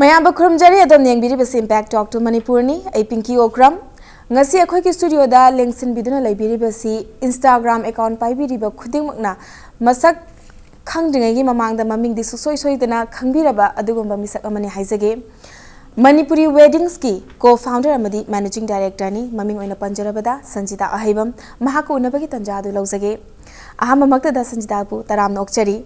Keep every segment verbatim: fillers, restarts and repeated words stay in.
ꯃꯌꯥꯝꯕꯨ ꯈꯨꯔꯨꯝꯖꯔꯤ꯫ ꯑꯗꯣꯝꯅ ꯌꯦꯡꯕꯤꯔꯤꯕꯁꯤ Impact Talk to Manipurꯅꯤ꯫ ꯑꯩ ꯄꯤꯡꯀꯤ ꯑꯣꯀ꯭ꯔꯝ꯫ ꯉꯁꯤ ꯑꯩꯈꯣꯏꯒꯤ ꯁ꯭ꯇꯨꯗꯤꯑꯣꯗ ꯂꯦꯡꯁꯤꯟꯕꯤꯗꯨꯅ ꯂꯩꯕꯤꯔꯤꯕꯁꯤ Instagram account ꯄꯥꯏꯕꯤꯔꯤꯕ ꯈꯨꯗꯤꯡꯃꯛꯅ ꯃꯁꯛ ꯈꯪꯗ꯭ꯔꯤꯉꯩꯒꯤ ꯃꯃꯥꯡꯗ ꯃꯃꯤꯡꯗꯤ ꯁꯨꯡꯁꯣꯏ ꯁꯣꯏꯗꯅ ꯈꯪꯕꯤꯔꯕ ꯑꯗꯨꯒꯨꯝꯕ ꯃꯤꯁꯛ ꯑꯃꯅꯤ ꯍꯥꯏꯖꯒꯦ꯫ ꯃꯅꯤꯄꯨꯔꯤ ꯋꯦꯗꯤꯡꯁꯀꯤ co-founder ꯑꯃꯗꯤ managing directorꯅꯤ꯫ ꯃꯃꯤꯡ ꯑꯣꯏꯅ ꯄꯟꯖꯔꯕꯗ ꯁꯟꯖꯤꯇꯥ ꯑꯍꯩꯕꯝ꯫ ꯃꯍꯥꯛꯀ ꯎꯅꯕꯒꯤ ꯇꯥꯟꯖꯥ ꯑꯗꯨ ꯂꯧꯖꯒꯦ꯫ ꯑꯍꯥꯟꯕꯃꯛꯇꯗ ꯁꯟꯖꯤꯇꯥꯕꯨ ꯇꯔꯥꯝꯅ ꯑꯣꯛꯆꯔꯤ꯫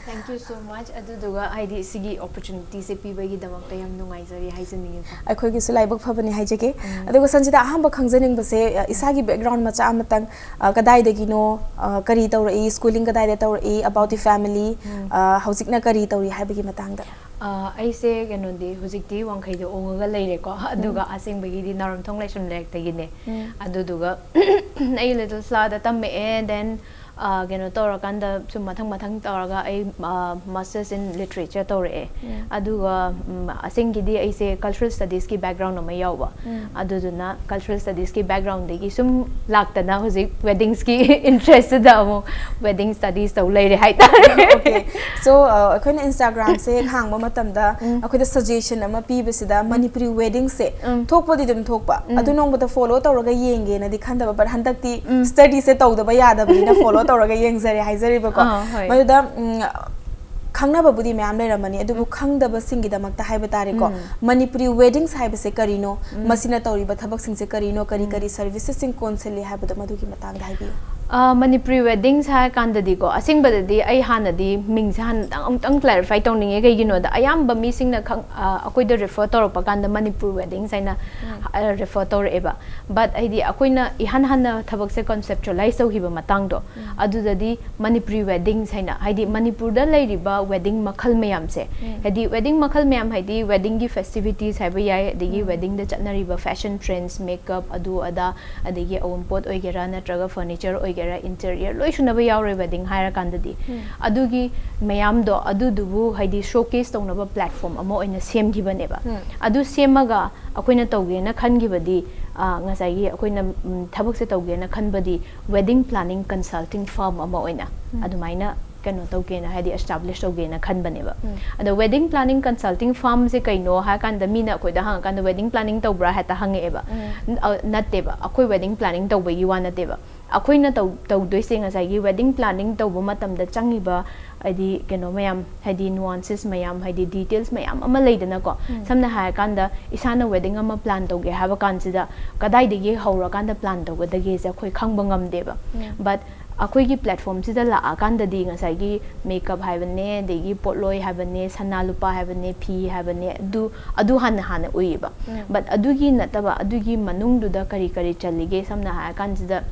Thank you so much꯫ ꯑꯗꯨꯗꯨꯒ ꯍꯥꯏꯗꯤ ꯁꯤꯒꯤ opportunityꯁꯦ ꯄꯤꯕꯒꯤꯗꯃꯛꯇ ꯌꯥꯝ ꯅꯨꯡꯉꯥꯏꯖꯔꯤ ꯍꯥꯏꯖꯅꯤꯡꯉꯤꯀꯣ꯫ ꯑꯩꯈꯣꯏꯒꯤꯁꯨ ꯂꯥꯏꯕꯛ ꯐꯕꯅꯤ ꯍꯥꯏꯖꯒꯦ꯫ ꯎꯝ꯫ ꯑꯗꯨꯒ ꯁꯟꯖꯤꯇꯥ, ꯑꯍꯥꯟꯕ ꯈꯪꯖꯅꯤꯡꯕꯁꯦ, ꯑ, ꯏꯁꯥꯒꯤ background ꯃꯆꯥ ꯑꯃꯇꯪ, ꯑ, ꯀꯗꯥꯏꯗꯒꯤꯅꯣ, ꯑ, ꯀꯔꯤ ꯇꯧꯔꯛꯏ, schooling ꯀꯗꯥꯏꯗ ꯇꯧꯔꯛꯏ, about the family, ꯎꯝ꯫ ꯑ, ꯍꯧꯖꯤꯛꯅ ꯀꯔꯤ ꯇꯧꯔꯤ ꯍꯥꯏꯕꯒꯤ ꯃꯇꯥꯡꯗ꯫ ꯑ, ꯑꯩꯁꯦ ꯀꯩꯅꯣꯗꯤ ꯍꯧꯖꯤꯛꯇꯤ ꯋꯥꯡꯈꯩꯗ ꯑꯣꯡꯉꯒ ꯂꯩꯔꯦꯀꯣ, ꯑꯗꯨꯒ ꯎꯝ꯫ ꯑꯁꯦꯡꯕꯒꯤꯗꯤ ꯅꯥꯎꯔꯦꯝꯊꯣꯡ ꯂꯥꯏꯁ꯭ꯔꯝ ꯂꯩꯔꯛꯇꯒꯤꯅꯦ꯫ ꯎꯝ꯫ ꯑꯗꯨꯗꯨꯒ ꯑꯩ Little Flowers ꯇꯝꯃꯛꯑꯦ, then ꯑ, ꯀꯩꯅꯣ ꯇꯧꯔꯀꯥꯟꯗ ꯁꯨꯝ ꯃꯊꯪ ꯃꯊꯪ ꯇꯧꯔꯒ ꯑꯩ, ꯑ, masters in literature ꯇꯧꯔꯛꯑꯦ꯫ ꯎꯝ꯫ ꯑꯗꯨꯒ, ꯎꯝ, ꯑꯁꯦꯡꯒꯤꯗꯤ ꯑꯩꯁꯦ cultural studiesꯀꯤ background ꯑꯃ ꯌꯥꯎꯕ꯫ ꯎꯝ꯫ ꯑꯗꯨꯗꯨꯅ cultural studiesꯀꯤ backgroundꯗꯒꯤ ꯁꯨꯝ ꯂꯥꯛꯇꯅ ꯍꯧꯖꯤꯛ weddingꯁꯀꯤ interestꯁꯤꯗ ꯑꯃꯨꯛ wedding studies ꯇꯧ ꯂꯩꯔꯦ ꯍꯥꯏꯇꯥꯔꯦ꯫ Okay꯫ So, ꯑ, ꯑꯩꯈꯣꯏꯅ Instagramꯁꯦ ꯍꯦꯛ ꯍꯥꯡꯕ ꯃꯇꯝꯗ ꯎꯝ꯫ ꯑꯩꯈꯣꯏꯗ suggestion ꯑꯃ ꯄꯤꯕꯁꯤꯗ ꯎꯝ꯫ ꯃꯅꯤꯄꯨꯔꯤ weddingꯁꯦ ꯎꯝ꯫ ꯊꯣꯛꯄꯗꯤ ꯑꯗꯨꯝ ꯊꯣꯛꯄ꯫ ꯎꯝ꯫ ꯑꯗꯨ ꯅꯣꯡꯃꯇ follow ꯇꯧꯔꯒ ꯌꯦꯡꯒꯦꯅꯗꯤ ꯈꯟꯗꯕ, but ꯍꯟꯗꯛꯇꯤ ꯎꯝ꯫ studyꯁꯦ ꯇꯧꯗꯕ ꯌꯥꯗꯕꯅꯤꯅ follow ꯇꯧꯔꯒ ꯌꯦꯡꯖꯔꯦ ꯍꯥꯏꯖꯔꯤꯕꯀꯣ꯫ ꯑꯥ, ꯍꯣꯏ꯫ ꯃꯗꯨꯗ, ꯎꯝ, ꯈꯪꯅꯕꯕꯨꯗꯤ ꯃꯌꯥꯝ ꯂꯩꯔꯝꯃꯅꯤ, ꯑꯗꯨꯕꯨ ꯎꯝ꯫ ꯈꯪꯗꯕꯁꯤꯡꯒꯤꯗꯃꯛꯇ ꯍꯥꯏꯕ ꯇꯥꯔꯦꯀꯣ, ꯎꯝ꯫ ꯃꯅꯤꯄꯨꯔꯤ weddings ꯍꯥꯏꯕꯁꯦ ꯀꯔꯤꯅꯣ? ꯎꯝ꯫ ꯃꯁꯤꯅ ꯇꯧꯔꯤꯕ ꯊꯕꯛꯁꯤꯡꯁꯦ ꯀꯔꯤꯅꯣ? ꯀꯔꯤ ꯎꯝ꯫ ꯀꯔꯤ servicesꯁꯤꯡ ꯀꯣꯟꯁꯤꯜꯂꯤ ꯍꯥꯏꯕꯗꯣ ꯃꯗꯨꯒꯤ ꯃꯇꯥꯡꯗ ꯍꯥꯏꯕꯤꯌꯨ꯫ ꯑ, ꯃꯅꯤꯄꯨꯔꯤ weddings ꯍꯥꯏꯔ ꯀꯥꯟꯗꯗꯤꯀꯣ, ꯑꯁꯦꯡꯕꯗꯗꯤ ꯑꯩ ꯍꯥꯟꯅꯗꯤ ꯃꯤꯡꯁꯦ ꯍꯥꯟꯅ ꯑꯃꯨꯛꯇꯪ clarify ꯇꯧꯅꯤꯡꯉꯦ꯫ ꯀꯩꯒꯤꯅꯣꯗ, ꯑꯌꯥꯝꯕ ꯃꯤꯁꯤꯡꯅ ꯈꯪ-, ꯑ, ꯑꯩꯈꯣꯏꯗ refer ꯇꯧꯔꯛꯄ ꯀꯥꯟꯗ ꯃꯅꯤꯄꯨꯔ weddings ꯍꯥꯏꯅ, ꯎꯝ꯫ ꯑ, refer ꯇꯧꯔꯛꯑꯦꯕ꯫ But ꯍꯥꯏꯗꯤ ꯑꯩꯈꯣꯏꯅ ꯏꯍꯥꯟ ꯍꯥꯟꯅ ꯊꯕꯛꯁꯦ conceptualize ꯇꯧꯈꯤꯕ ꯃꯇꯥꯡꯗꯣ, ꯎꯝ꯫ ꯑꯗꯨꯗꯗꯤ ꯃꯅꯤꯄꯨꯔꯤ weddings ꯍꯥꯏꯅ, ꯍꯥꯏꯗꯤ ꯃꯅꯤꯄꯨꯔꯗ ꯂꯩꯔꯤꯕ wedding ꯃꯈꯜ ꯃꯌꯥꯝꯁꯦ, ꯎꯝ꯫ ꯍꯥꯏꯗꯤ wedding ꯃꯈꯜ ꯃꯌꯥꯝ ꯍꯥꯏꯗꯤ weddingꯒꯤ festivities ꯍꯥꯏꯕ ꯌꯥꯏ, ꯑꯗꯒꯤ ꯎꯝ꯫ Weddingꯗ ꯆꯠꯅꯔꯤꯕ fashion trends, makeup, ꯑꯗꯨ ꯑꯗꯥ, ꯑꯗꯒꯤ ꯑꯋꯨꯟꯄꯣꯠ ꯑꯣꯏꯒꯦꯔꯥ, ꯅꯠꯇ꯭ꯔꯒ furniture ꯑꯣꯏꯒꯦꯔꯥ, interior, ꯂꯣꯏ ꯁꯨꯅꯕ ꯌꯥꯎꯔꯦ wedding ꯍꯥꯏꯔꯀꯥꯟꯗꯗꯤ꯫ ꯎꯝ꯫ ꯑꯗꯨꯒꯤ ꯃꯌꯥꯝꯗꯣ, ꯑꯗꯨꯗꯨꯕꯨ ꯍꯥꯏꯗꯤ showcase ꯇꯧꯅꯕ platform ꯑꯃ ꯑꯣꯏꯅ ꯁꯦꯝꯈꯤꯕꯅꯦꯕ꯫ ꯎꯝ꯫ ꯑꯗꯨ ꯁꯦꯝꯃꯒ ꯑꯩꯈꯣꯏꯅ ꯇꯧꯒꯦꯅ ꯈꯟꯈꯤꯕꯗꯤ, ꯑ, ꯉꯁꯥꯏꯒꯤ ꯑꯩꯈꯣꯏꯅ, ꯎꯝ, ꯊꯕꯛꯁꯦ ꯇꯧꯒꯦꯅ ꯈꯟꯕꯗꯤ wedding planning consulting firm ꯑꯃ ꯑꯣꯏꯅ ꯎꯝ꯫ ꯑꯗꯨꯃꯥꯏꯅ ꯀꯩꯅꯣ ꯇꯧꯒꯦꯅ, ꯍꯥꯏꯗꯤ establish ꯇꯧꯒꯦꯅ ꯈꯟꯕꯅꯦꯕ꯫ ꯑꯗꯣ wedding planning consulting firm ꯁꯦ ꯀꯩꯅꯣ ꯍꯥꯏꯔꯀꯥꯟꯗ, ꯃꯤꯅ ꯑꯩꯈꯣꯏꯗ ꯍꯪꯉꯀꯥꯟꯗ wedding planning ꯇꯧꯕ꯭ꯔꯥ ꯍꯦꯛꯇ ꯍꯪꯉꯛꯑꯦꯕ꯫ ꯅ- ꯑ, ꯅꯠꯇꯦꯕ, ꯑꯩꯈꯣꯏ wedding planning ꯇꯧꯕꯒꯤ ꯋꯥ ꯅꯠꯇꯦꯕ꯫ ꯑꯩꯈꯣꯏꯅ ꯇꯧ ꯇꯧꯗꯣꯏꯁꯦ ꯉꯁꯥꯏꯒꯤ wedding planning ꯇꯧꯕ ꯃꯇꯝꯗ ꯆꯪꯉꯤꯕ, ꯍꯥꯏꯗꯤ ꯀꯩꯅꯣ ꯃꯌꯥꯝ, ꯍꯥꯏꯗꯤ nuances ꯃꯌꯥꯝ, ꯍꯥꯏꯗꯤ details ꯃꯌꯥꯝ ꯑꯃ ꯂꯩꯗꯅꯀꯣ꯫ ꯁꯝꯅ ꯍꯥꯏꯔꯀꯥꯟꯗ, ꯏꯁꯥꯅ wedding ꯑꯃ plan ꯇꯧꯒꯦ ꯍꯥꯏꯕ ꯀꯥꯟꯁꯤꯗ ꯀꯗꯥꯏꯗꯒꯤ ꯍꯧꯔꯀꯥꯟꯗ plan ꯇꯧꯒꯗꯒꯦꯁꯦ ꯑꯩꯈꯣꯏ ꯈꯪꯕ ꯉꯝꯗꯦꯕ꯫ But ꯑꯩꯈꯣꯏꯒꯤ platform ꯁꯤꯗ ꯂꯥꯛꯑꯀꯥꯟꯗꯗꯤ ꯉꯁꯥꯏꯒꯤ makeup ꯍꯥꯏꯕꯅꯦ, ꯑꯗꯒꯤ ꯄꯣꯠꯂꯣꯏ ꯍꯥꯏꯕꯅꯦ, ꯁꯅꯥ ꯂꯨꯄꯥ ꯍꯥꯏꯕꯅꯦ, ꯐꯤ ꯍꯥꯏꯕꯅꯦ, ꯑꯗꯨ ꯑꯗꯨ ꯍꯥꯟꯅ ꯍꯥꯟꯅ ꯎꯏꯌꯦꯕ꯫ But ꯑꯗꯨꯒꯤ ꯅꯠꯇꯕ, ꯑꯗꯨꯒꯤ ꯃꯅꯨꯡꯗꯨꯗ ꯀꯔꯤ ꯀꯔꯤ ꯆꯜꯂꯤꯒꯦ, ꯁꯝꯅ ꯍꯥꯏꯔꯀꯥꯟꯁꯤꯗ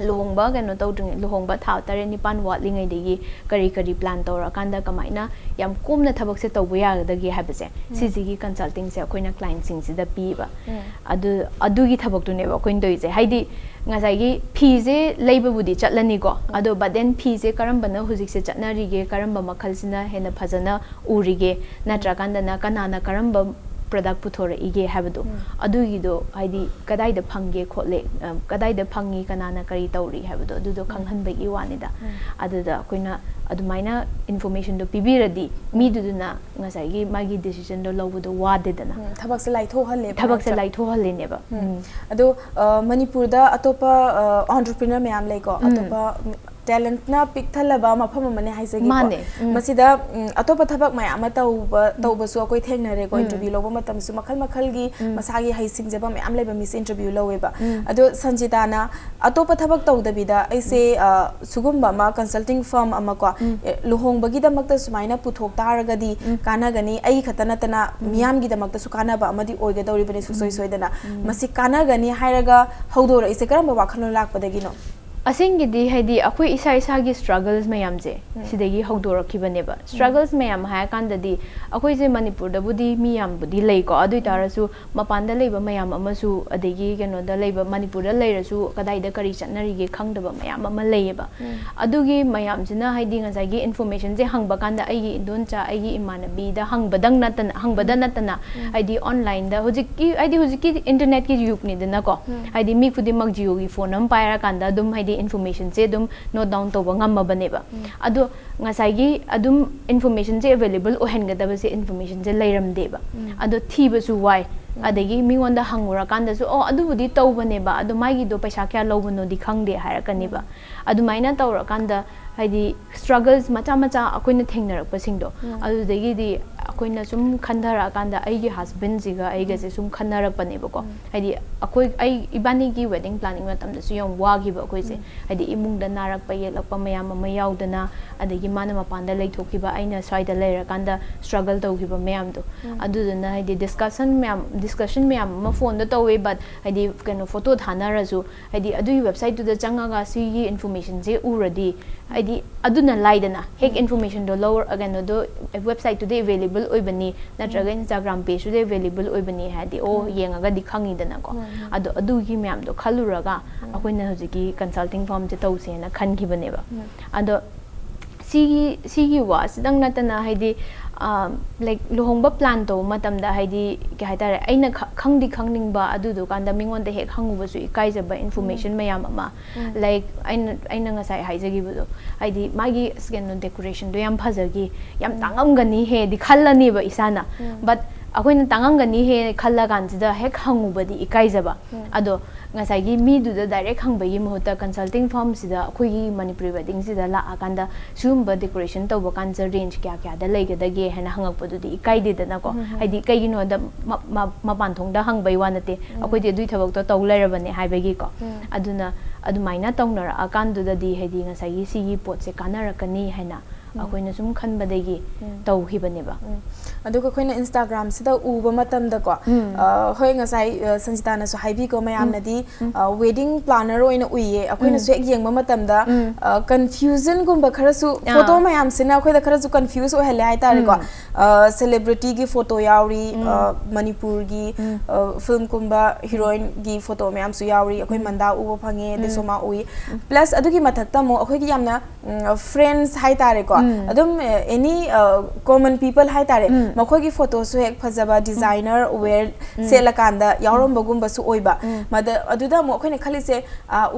ꯂꯨꯍꯣꯡꯕ ꯀꯩꯅꯣ ꯇꯧꯗ꯭ꯔꯤꯉꯩ, ꯂꯨꯍꯣꯡꯕ ꯊꯥ ꯇꯔꯦꯠ ꯅꯤꯄꯥꯟ ꯋꯥꯠꯂꯤꯉꯩꯗꯒꯤ ꯀꯔꯤ ꯀꯔꯤ plan ꯇꯧꯔꯀꯥꯟꯗ ꯀꯃꯥꯏꯅ ꯌꯥꯝ ꯀꯣꯝꯅ ꯊꯕꯛꯁꯦ ꯇꯧꯕ ꯌꯥꯒꯗꯒꯦ ꯍꯥꯏꯕꯁꯦ, ꯁꯤꯁꯤꯒꯤ consulting ꯁꯦ ꯑꯩꯈꯣꯏꯅ client ꯁꯤꯡꯁꯤꯗ ꯄꯤꯕ꯫ ꯑꯗꯨ, ꯑꯗꯨꯒꯤ ꯊꯕꯛꯇꯨꯅꯦꯕ ꯑꯩꯈꯣꯏꯅ ꯇꯧꯔꯤꯁꯦ꯫ ꯍꯥꯏꯗꯤ ꯉꯁꯥꯏꯒꯤ ꯐꯤꯁꯦ ꯂꯩꯕꯕꯨꯗꯤ ꯆꯠꯂꯅꯤꯀꯣ, ꯑꯗꯣ but then ꯐꯤꯁꯦ ꯀꯔꯝꯕꯅ ꯍꯧꯖꯤꯛꯁꯦ ꯆꯠꯅꯔꯤꯒꯦ, ꯀꯔꯝꯕ ꯃꯈꯜꯁꯤꯅ ꯍꯦꯟꯅ ꯐꯖꯅ ꯎꯔꯤꯒꯦ, ꯅꯠꯇ꯭ꯔꯀꯥꯟꯗꯅ ꯀꯅꯥꯅ ꯀꯔꯝꯕ product ꯄꯨꯊꯣꯔꯛꯏꯒꯦ ꯍꯥꯏꯕꯗꯣ, ꯑꯗꯨꯒꯤꯗꯣ ꯍꯥꯏꯗꯤ ꯀꯗꯥꯏꯗ ꯐꯪꯒꯦ ꯈꯣꯠꯂꯦ, ꯑ, ꯀꯗꯥꯏꯗ ꯐꯪꯉꯤ, ꯀꯅꯥꯅ ꯀꯔꯤ ꯇꯧꯔꯤ ꯍꯥꯏꯕꯗꯣ, ꯑꯗꯨꯗꯣ ꯈꯪꯍꯟꯕꯒꯤ ꯋꯥꯅꯤꯗ꯫ ꯑꯗꯨꯗ ꯑꯩꯈꯣꯏꯅ ꯑꯗꯨꯃꯥꯏꯅ information ꯗꯣ ꯄꯤꯕꯤꯔꯗꯤ, ꯃꯤꯗꯨꯗꯨꯅ ꯉꯁꯥꯏꯒꯤ ꯃꯥꯒꯤ decision ꯗꯣ ꯂꯧꯕꯗꯣ ꯋꯥꯗꯦꯗꯅ꯫ ꯎꯝ, ꯊꯕꯛꯁꯦ ꯂꯥꯏꯊꯣꯛꯍꯜꯂꯦꯕ ꯊꯕꯛꯁꯦ ꯅꯠꯇ꯭ꯔꯥ? ꯂꯥꯏꯊꯣꯛꯍꯜꯂꯤꯅꯦꯕ꯫ ꯎꯝ꯫ ꯑꯗꯣ, ꯑ, ꯃꯅꯤꯄꯨꯔꯗ ꯑꯇꯣꯞꯄ, ꯑ, entrepreneur ꯃꯌꯥꯝ ꯂꯩꯀꯣ, ꯑꯇꯣꯞꯄ talent ꯅ ꯄꯤꯛ ꯊꯜꯂꯕ ꯃꯐꯝ ꯑꯃꯅꯦ ꯍꯥꯏꯖꯒꯦꯀꯣ꯫ ꯃꯥꯅꯦ꯫ ꯎꯝ꯫ ꯃꯁꯤꯗ, ꯎꯝ, ꯑꯇꯣꯞꯄ ꯊꯕꯛ ꯃꯌꯥꯝ ꯑꯃ ꯇꯧꯕ, ꯇꯧꯕꯁꯨ ꯑꯩꯈꯣꯏ ꯊꯦꯡꯅꯔꯦꯀꯣ꯫ Interview ꯂꯧꯕ ꯃꯇꯝꯗꯁꯨ ꯃꯈꯜ ꯃꯈꯜꯒꯤ ꯃꯁꯥꯒꯤ ꯍꯩ ꯁꯤꯡꯖꯕ ꯃꯌꯥꯝ ꯂꯩꯕ ꯃꯤꯁꯦ interview ꯂꯧꯋꯦꯕ꯫ ꯑꯗꯣ ꯁꯟꯖꯤꯇꯥꯅ ꯑꯇꯣꯞꯄ ꯊꯕꯛ ꯇꯧꯗꯕꯤꯗ ꯑꯩꯁꯦ, ꯑ, ꯁꯤꯒꯨꯝꯕ ꯑꯃ consulting firm ꯑꯃ ꯀꯣ, ꯑꯦ, ꯂꯨꯍꯣꯡꯕꯒꯤꯗꯃꯛꯇ ꯁꯨꯃꯥꯏꯅ ꯄꯨꯊꯣꯛ ꯇꯥꯔꯒꯗꯤ ꯀꯥꯟꯅꯒꯅꯤ, ꯑꯩ ꯈꯛꯇ ꯅꯠꯇꯅ ꯃꯤꯌꯥꯝꯒꯤꯗꯃꯛꯇꯁꯨ ꯀꯥꯟꯅꯕ ꯑꯃꯗꯤ ꯑꯣꯏꯒꯗꯧꯔꯤꯕꯅꯤ ꯁꯨꯡꯁꯣꯏ ꯁꯣꯏꯗꯅ꯫ ꯃꯁꯤ ꯀꯥꯟꯅꯒꯅꯤ ꯍꯥꯏꯔꯒ ꯍꯧꯗꯣꯔꯛꯏꯁꯦ ꯀꯔꯝꯕ ꯋꯥꯈꯜꯂꯣꯟ ꯂꯥꯛꯄꯗꯒꯤꯅꯣ? ꯑꯁꯦꯡꯒꯤꯗꯤ ꯍꯥꯏꯗꯤ ꯑꯩꯈꯣꯏ ꯏꯁꯥ ꯏꯁꯥꯒꯤ struggles ꯃꯌꯥꯝꯁꯦ ꯁꯤꯗꯒꯤ ꯍꯧꯗꯣꯔꯛꯈꯤꯕꯅꯦꯕ꯫ Struggles ꯃꯌꯥꯝ ꯍꯥꯏꯔꯀꯥꯟꯗꯗꯤ ꯑꯩꯈꯣꯏꯁꯦ ꯃꯅꯤꯄꯨꯔꯗꯕꯨꯗꯤ ꯃꯤ ꯌꯥꯝꯕꯨꯗꯤ ꯂꯩꯀꯣ, ꯑꯗꯨ ꯑꯣꯏ ꯇꯥꯔꯁꯨ ꯃꯄꯥꯟꯗ ꯂꯩꯕ ꯃꯌꯥꯝ ꯑꯃꯁꯨ, ꯑꯗꯒꯤ ꯀꯩꯅꯣꯗ ꯂꯩꯕ, ꯃꯅꯤꯄꯨꯔꯗ ꯂꯩꯔꯁꯨ ꯀꯗꯥꯏꯗ ꯀꯔꯤ ꯆꯠꯅꯔꯤꯒꯦ ꯈꯪꯗꯕ ꯃꯌꯥꯝ ꯑꯃ ꯂꯩꯌꯦꯕ꯫ ꯑꯗꯨꯒꯤ ꯃꯌꯥꯝꯁꯤꯅ ꯍꯥꯏꯗꯤ ꯉꯁꯥꯏꯒꯤ information ꯁꯦ ꯍꯪꯕ ꯀꯥꯟꯗ ꯑꯩꯒꯤ ꯏꯟꯗꯣꯟꯆꯥ, ꯑꯩꯒꯤ ꯏꯃꯥꯟꯅꯕꯤꯗ ꯍꯪꯕꯗꯪ ꯅꯠꯇꯅ, ꯍꯪꯕꯗ ꯅꯠꯇꯅ, ꯍꯥꯏꯗꯤ online ꯗ ꯍꯧꯖꯤꯛꯀꯤ, ꯍꯥꯏꯗꯤ ꯍꯧꯖꯤꯛꯀꯤ internet ꯀꯤ ꯌꯨꯒꯅꯤꯗꯅꯀꯣ꯫ ꯍꯥꯏꯗꯤ ꯃꯤ ꯈꯨꯗꯤꯡꯃꯛ Jio ꯒꯤ phone ꯑꯃ ꯄꯥꯏꯔꯀꯥꯟꯗ ꯑꯗꯨꯝ ꯍꯥꯏꯗꯤ informationꯁꯦ ꯑꯗꯨꯝ note down ꯇꯧꯕ ꯉꯝꯃꯕꯅꯦꯕ꯫ ꯑꯗꯣ ꯉꯁꯥꯏꯒꯤ ꯑꯗꯨꯝ informationꯁꯦ available ꯑꯣꯏꯍꯟꯒꯗꯕꯁꯦ informationꯁꯦ ꯂꯩꯔꯝꯗꯦꯕ꯫ ꯑꯗꯣ ꯊꯤꯕꯁꯨ ꯋꯥꯏ꯫ ꯑꯗꯒꯤ ꯃꯤꯉꯣꯟꯗ ꯍꯪꯉꯨꯔꯀꯥꯟꯗꯁꯨ, "ꯑꯣ, ꯑꯗꯨꯕꯨꯗꯤ ꯇꯧꯕꯅꯦꯕ, ꯑꯗꯣ ꯃꯥꯒꯤꯗꯣ ꯄꯩꯁꯥ ꯀꯌꯥ ꯂꯧꯕꯅꯣꯗꯤ ꯈꯪꯗꯦ" ꯍꯥꯏꯔꯛꯀꯅꯤꯕ꯫ ꯑꯗꯨꯃꯥꯏꯅ ꯇꯧꯔꯀꯥꯟꯗ ꯍꯥꯏꯗꯤ struggles ꯃꯆꯥ ꯃꯆꯥ ꯑꯩꯈꯣꯏꯅ ꯊꯦꯡꯅꯔꯛꯄꯁꯤꯡꯗꯣ, ꯑꯗꯨꯗꯒꯤꯗꯤ ꯑꯩꯈꯣꯏꯅ ꯁꯨꯝ ꯈꯟꯊꯔꯛꯑꯀꯥꯟꯗ ꯑꯩꯒꯤ husbandꯁꯤꯒ ꯑꯩꯒꯁꯦ ꯁꯨꯝ ꯈꯟꯅꯔꯛꯄꯅꯦꯕꯀꯣ꯫ ꯍꯥꯏꯗꯤ ꯑꯩꯈꯣꯏ, ꯑꯩ ꯏꯕꯥꯅꯤꯒꯤ wedding planning ꯃꯇꯝꯗꯁꯨ ꯌꯥꯝ ꯋꯥꯈꯤꯕ ꯑꯩꯈꯣꯏꯁꯦ꯫ ꯍꯥꯏꯗꯤ ꯏꯃꯨꯡꯗ ꯅꯥꯔꯛꯄ ꯌꯦꯛꯂꯛꯄ ꯃꯌꯥꯝ ꯑꯃ ꯌꯥꯎꯗꯅ, ꯑꯗꯒꯤ ꯃꯥꯅ ꯃꯄꯥꯟꯗ ꯂꯩꯊꯣꯛꯈꯤꯕ, ꯑꯩꯅ ꯁ꯭ꯋꯥꯏꯗ ꯂꯩꯔꯀꯥꯟꯗ struggle ꯇꯧꯈꯤꯕ ꯃꯌꯥꯝꯗꯣ꯫ ꯑꯗꯨꯗꯨꯅ ꯍꯥꯏꯗꯤ discussion ꯃꯌꯥꯝ, discussion ꯃꯌꯥꯝ ꯑꯃ phoneꯗ ꯇꯧꯋꯦ, but ꯍꯥꯏꯗꯤ ꯀꯩꯅꯣ photo ꯊꯥꯅꯔꯁꯨ, ꯍꯥꯏꯗꯤ ꯑꯗꯨꯒꯤ websiteꯇꯨꯗ ꯆꯪꯉꯒ ꯁꯤꯒꯤ informationꯁꯦ ꯎꯔꯗꯤ, ꯍꯥꯏꯗꯤ ꯑꯗꯨꯅ ꯂꯥꯏꯗꯅ, ꯍꯦꯛ informationꯗꯣ ꯂꯧꯔ, ꯀꯩꯅꯣꯗꯣ, websiteꯇꯨꯗ available ꯑꯣꯏꯕꯅꯤ, ꯅꯠꯇ꯭ꯔꯒ Instagram pageꯇꯨꯗ available ꯑꯣꯏꯕꯅꯤ ꯍꯥꯏꯗꯤ, ꯑꯣ, ꯌꯦꯡꯉꯒꯗꯤ ꯈꯪꯉꯤꯗꯅꯀꯣ꯫ ꯑꯗꯣ ꯑꯗꯨꯒꯤ ꯃꯌꯥꯝꯗꯣ ꯈꯜꯂꯨꯔꯒ ꯑꯩꯈꯣꯏꯅ ꯍꯧꯖꯤꯛꯀꯤ consulting firmꯁꯦ ꯇꯧꯁꯦꯅ ꯈꯟꯈꯤꯕꯅꯦꯕ꯫ ꯑꯗꯣ ꯁꯤꯒꯤ, ꯁꯤꯒꯤ ꯋꯥꯁꯤꯗꯪ ꯅꯠꯇꯅ ꯍꯥꯏꯗꯤ, ꯑ, like, ꯂꯨꯍꯣꯡꯕ plan ꯇꯧꯕ ꯃꯇꯝꯗ ꯍꯥꯏꯗꯤ, ꯀꯩ ꯍꯥꯏꯇꯥꯔꯦ, ꯑꯩꯅ ꯈ-, ꯈꯪꯗꯤ ꯈꯪꯅꯤꯡꯕ, ꯑꯗꯨꯗꯨꯀꯥꯟꯗ ꯃꯤꯉꯣꯟꯗ ꯍꯦꯛ ꯍꯪꯉꯨꯕꯁꯨ ꯏꯀꯥꯏꯖꯕ information ꯃꯌꯥꯝ ꯑꯃ, like, ꯑꯩꯅ, ꯑꯩꯅ ꯉꯁꯥꯏ ꯍꯥꯏꯖꯈꯤꯕꯗꯣ, ꯍꯥꯏꯗꯤ ꯃꯥꯒꯤ, ꯀꯩꯅꯣ, decorationꯗꯣ ꯌꯥꯝ ꯐꯖꯈꯤ, ꯌꯥꯝ ꯇꯥꯡꯉꯝꯒꯅꯤ ꯍꯦꯗꯤ ꯈꯜꯂꯅꯦꯕ ꯏꯁꯥꯅ꯫ But ꯑꯩꯈꯣꯏꯅ ꯇꯥꯡꯉꯝꯒꯅꯤ ꯍꯦ ꯈꯜꯂꯀꯥꯟꯁꯤꯗ ꯍꯦꯛ ꯍꯪꯉꯨꯕꯗꯤ ꯏꯀꯥꯏꯖꯕ꯫ ꯑꯗꯣ ꯉꯁꯥꯏꯒꯤ ꯃꯤꯗꯨꯗ direct ꯍꯪꯕꯒꯤ ꯃꯍꯨꯠꯇ consulting firmꯁꯤꯗ ꯑꯩꯈꯣꯏꯒꯤ ꯃꯅꯤꯄꯨꯔꯤ weddingꯁꯤꯗ ꯂꯥꯛꯑꯀꯥꯟꯗ ꯁꯤꯒꯨꯝꯕ decoration ꯇꯧꯕ ꯀꯥꯟꯁꯤꯗ range ꯀꯌꯥ ꯀꯌꯥꯗ ꯂꯩꯒꯗꯒꯦ ꯍꯥꯏꯅ ꯍꯪꯉꯛꯄꯗꯨꯗꯤ ꯏꯀꯥꯏꯗꯦꯗꯅꯀꯣ꯫ ꯍꯥꯏꯗꯤ ꯀꯩꯒꯤꯅꯣꯗ ꯃ-, ꯃ-, ꯃꯄꯥꯟ ꯊꯣꯡꯗ ꯍꯪꯕꯩ ꯋꯥ ꯅꯠꯇꯦ, ꯑꯩꯈꯣꯏꯗꯤ ꯑꯗꯨꯏ ꯊꯕꯛꯇꯣ ꯇꯧ ꯂꯩꯔꯕꯅꯦ ꯍꯥꯏꯕꯒꯤꯀꯣ꯫ ꯑꯗꯨꯅ ꯑꯗꯨꯃꯥꯏꯅ ꯇꯧꯅꯔꯛꯑꯀꯥꯟꯗꯨꯗꯗꯤ ꯍꯥꯏꯗꯤ ꯉꯁꯥꯏꯒꯤ ꯁꯤꯒꯤ ꯄꯣꯠꯁꯦ ꯀꯥꯟꯅꯔꯛꯀꯅꯤ ꯍꯥꯏꯅ ꯑꯩꯈꯣꯏꯅ ꯁꯨꯝ ꯈꯟꯕꯗꯒꯤ ꯇꯧꯈꯤꯕꯅꯦꯕ꯫ ꯑꯗꯨꯒ ꯑꯩꯈꯣꯏꯅ Instagramꯁꯤꯗ ꯎꯕ ꯃꯇꯝꯗꯀꯣ, ꯑ, ꯍꯣꯏ, ꯉꯁꯥꯏ, ꯑ, ꯁꯟꯖꯤꯇꯥꯅꯁꯨ ꯍꯥꯏꯕꯤꯀꯣ, ꯃꯌꯥꯝꯅꯗꯤ, ꯑ, wedding planner ꯑꯣꯏꯅ ꯎꯏꯌꯦ, ꯑꯩꯈꯣꯏꯅꯁꯨ ꯍꯦꯛ ꯌꯦꯡꯕ ꯃꯇꯝꯗ, ꯑ, confusionꯒꯨꯝꯕ ꯈꯔꯁꯨ, photo ꯃꯌꯥꯝꯁꯤꯅ ꯑꯩꯈꯣꯏꯗ ꯈꯔꯁꯨ confuse ꯑꯣꯏꯍꯜꯂꯦ ꯍꯥꯏꯇꯥꯔꯦꯀꯣ꯫ ꯑ, celebrityꯒꯤ photo ꯌꯥꯎꯔꯤ, ꯑ, ꯃꯅꯤꯄꯨꯔꯒꯤ, ꯑ, filmꯀꯨꯝꯕ heroineꯒꯤ photo ꯃꯌꯥꯝꯁꯨ ꯌꯥꯎꯔꯤ, ꯑꯩꯈꯣꯏ ꯃꯟꯗꯥ ꯎꯕ ꯐꯪꯉꯦ, ꯑꯗꯩ ꯁꯣꯃꯥ ꯎꯏ꯫ Plus ꯑꯗꯨꯒꯤ ꯃꯊꯛꯇ ꯑꯃꯨꯛ ꯑꯩꯈꯣꯏꯒꯤ ꯌꯥꯝꯅ, ꯎꯝ, friends ꯍꯥꯏꯇꯥꯔꯦꯀꯣ, ꯑꯗꯨꯝ ꯑꯦꯅꯤ ꯀꯣꯃꯟ ꯄꯤꯄꯜ ꯍꯥꯏꯇꯥꯔꯦ, ꯃꯈꯣꯏꯒꯤ ꯐꯣꯇꯣꯁꯨ ꯍꯦꯛ ꯐꯖꯕ, ꯗꯤꯖꯥꯏꯅꯔ ꯋꯦꯌꯔ ꯁꯦꯠꯂꯀꯥꯟꯗ ꯌꯥꯎꯔꯝꯕꯒꯨꯝꯕꯁꯨ ꯑꯣꯏꯕ꯫ ꯃꯗ ꯑꯗꯨꯗ ꯑꯃꯨꯛ ꯑꯩꯈꯣꯏꯅ ꯈꯜꯂꯤꯁꯦ,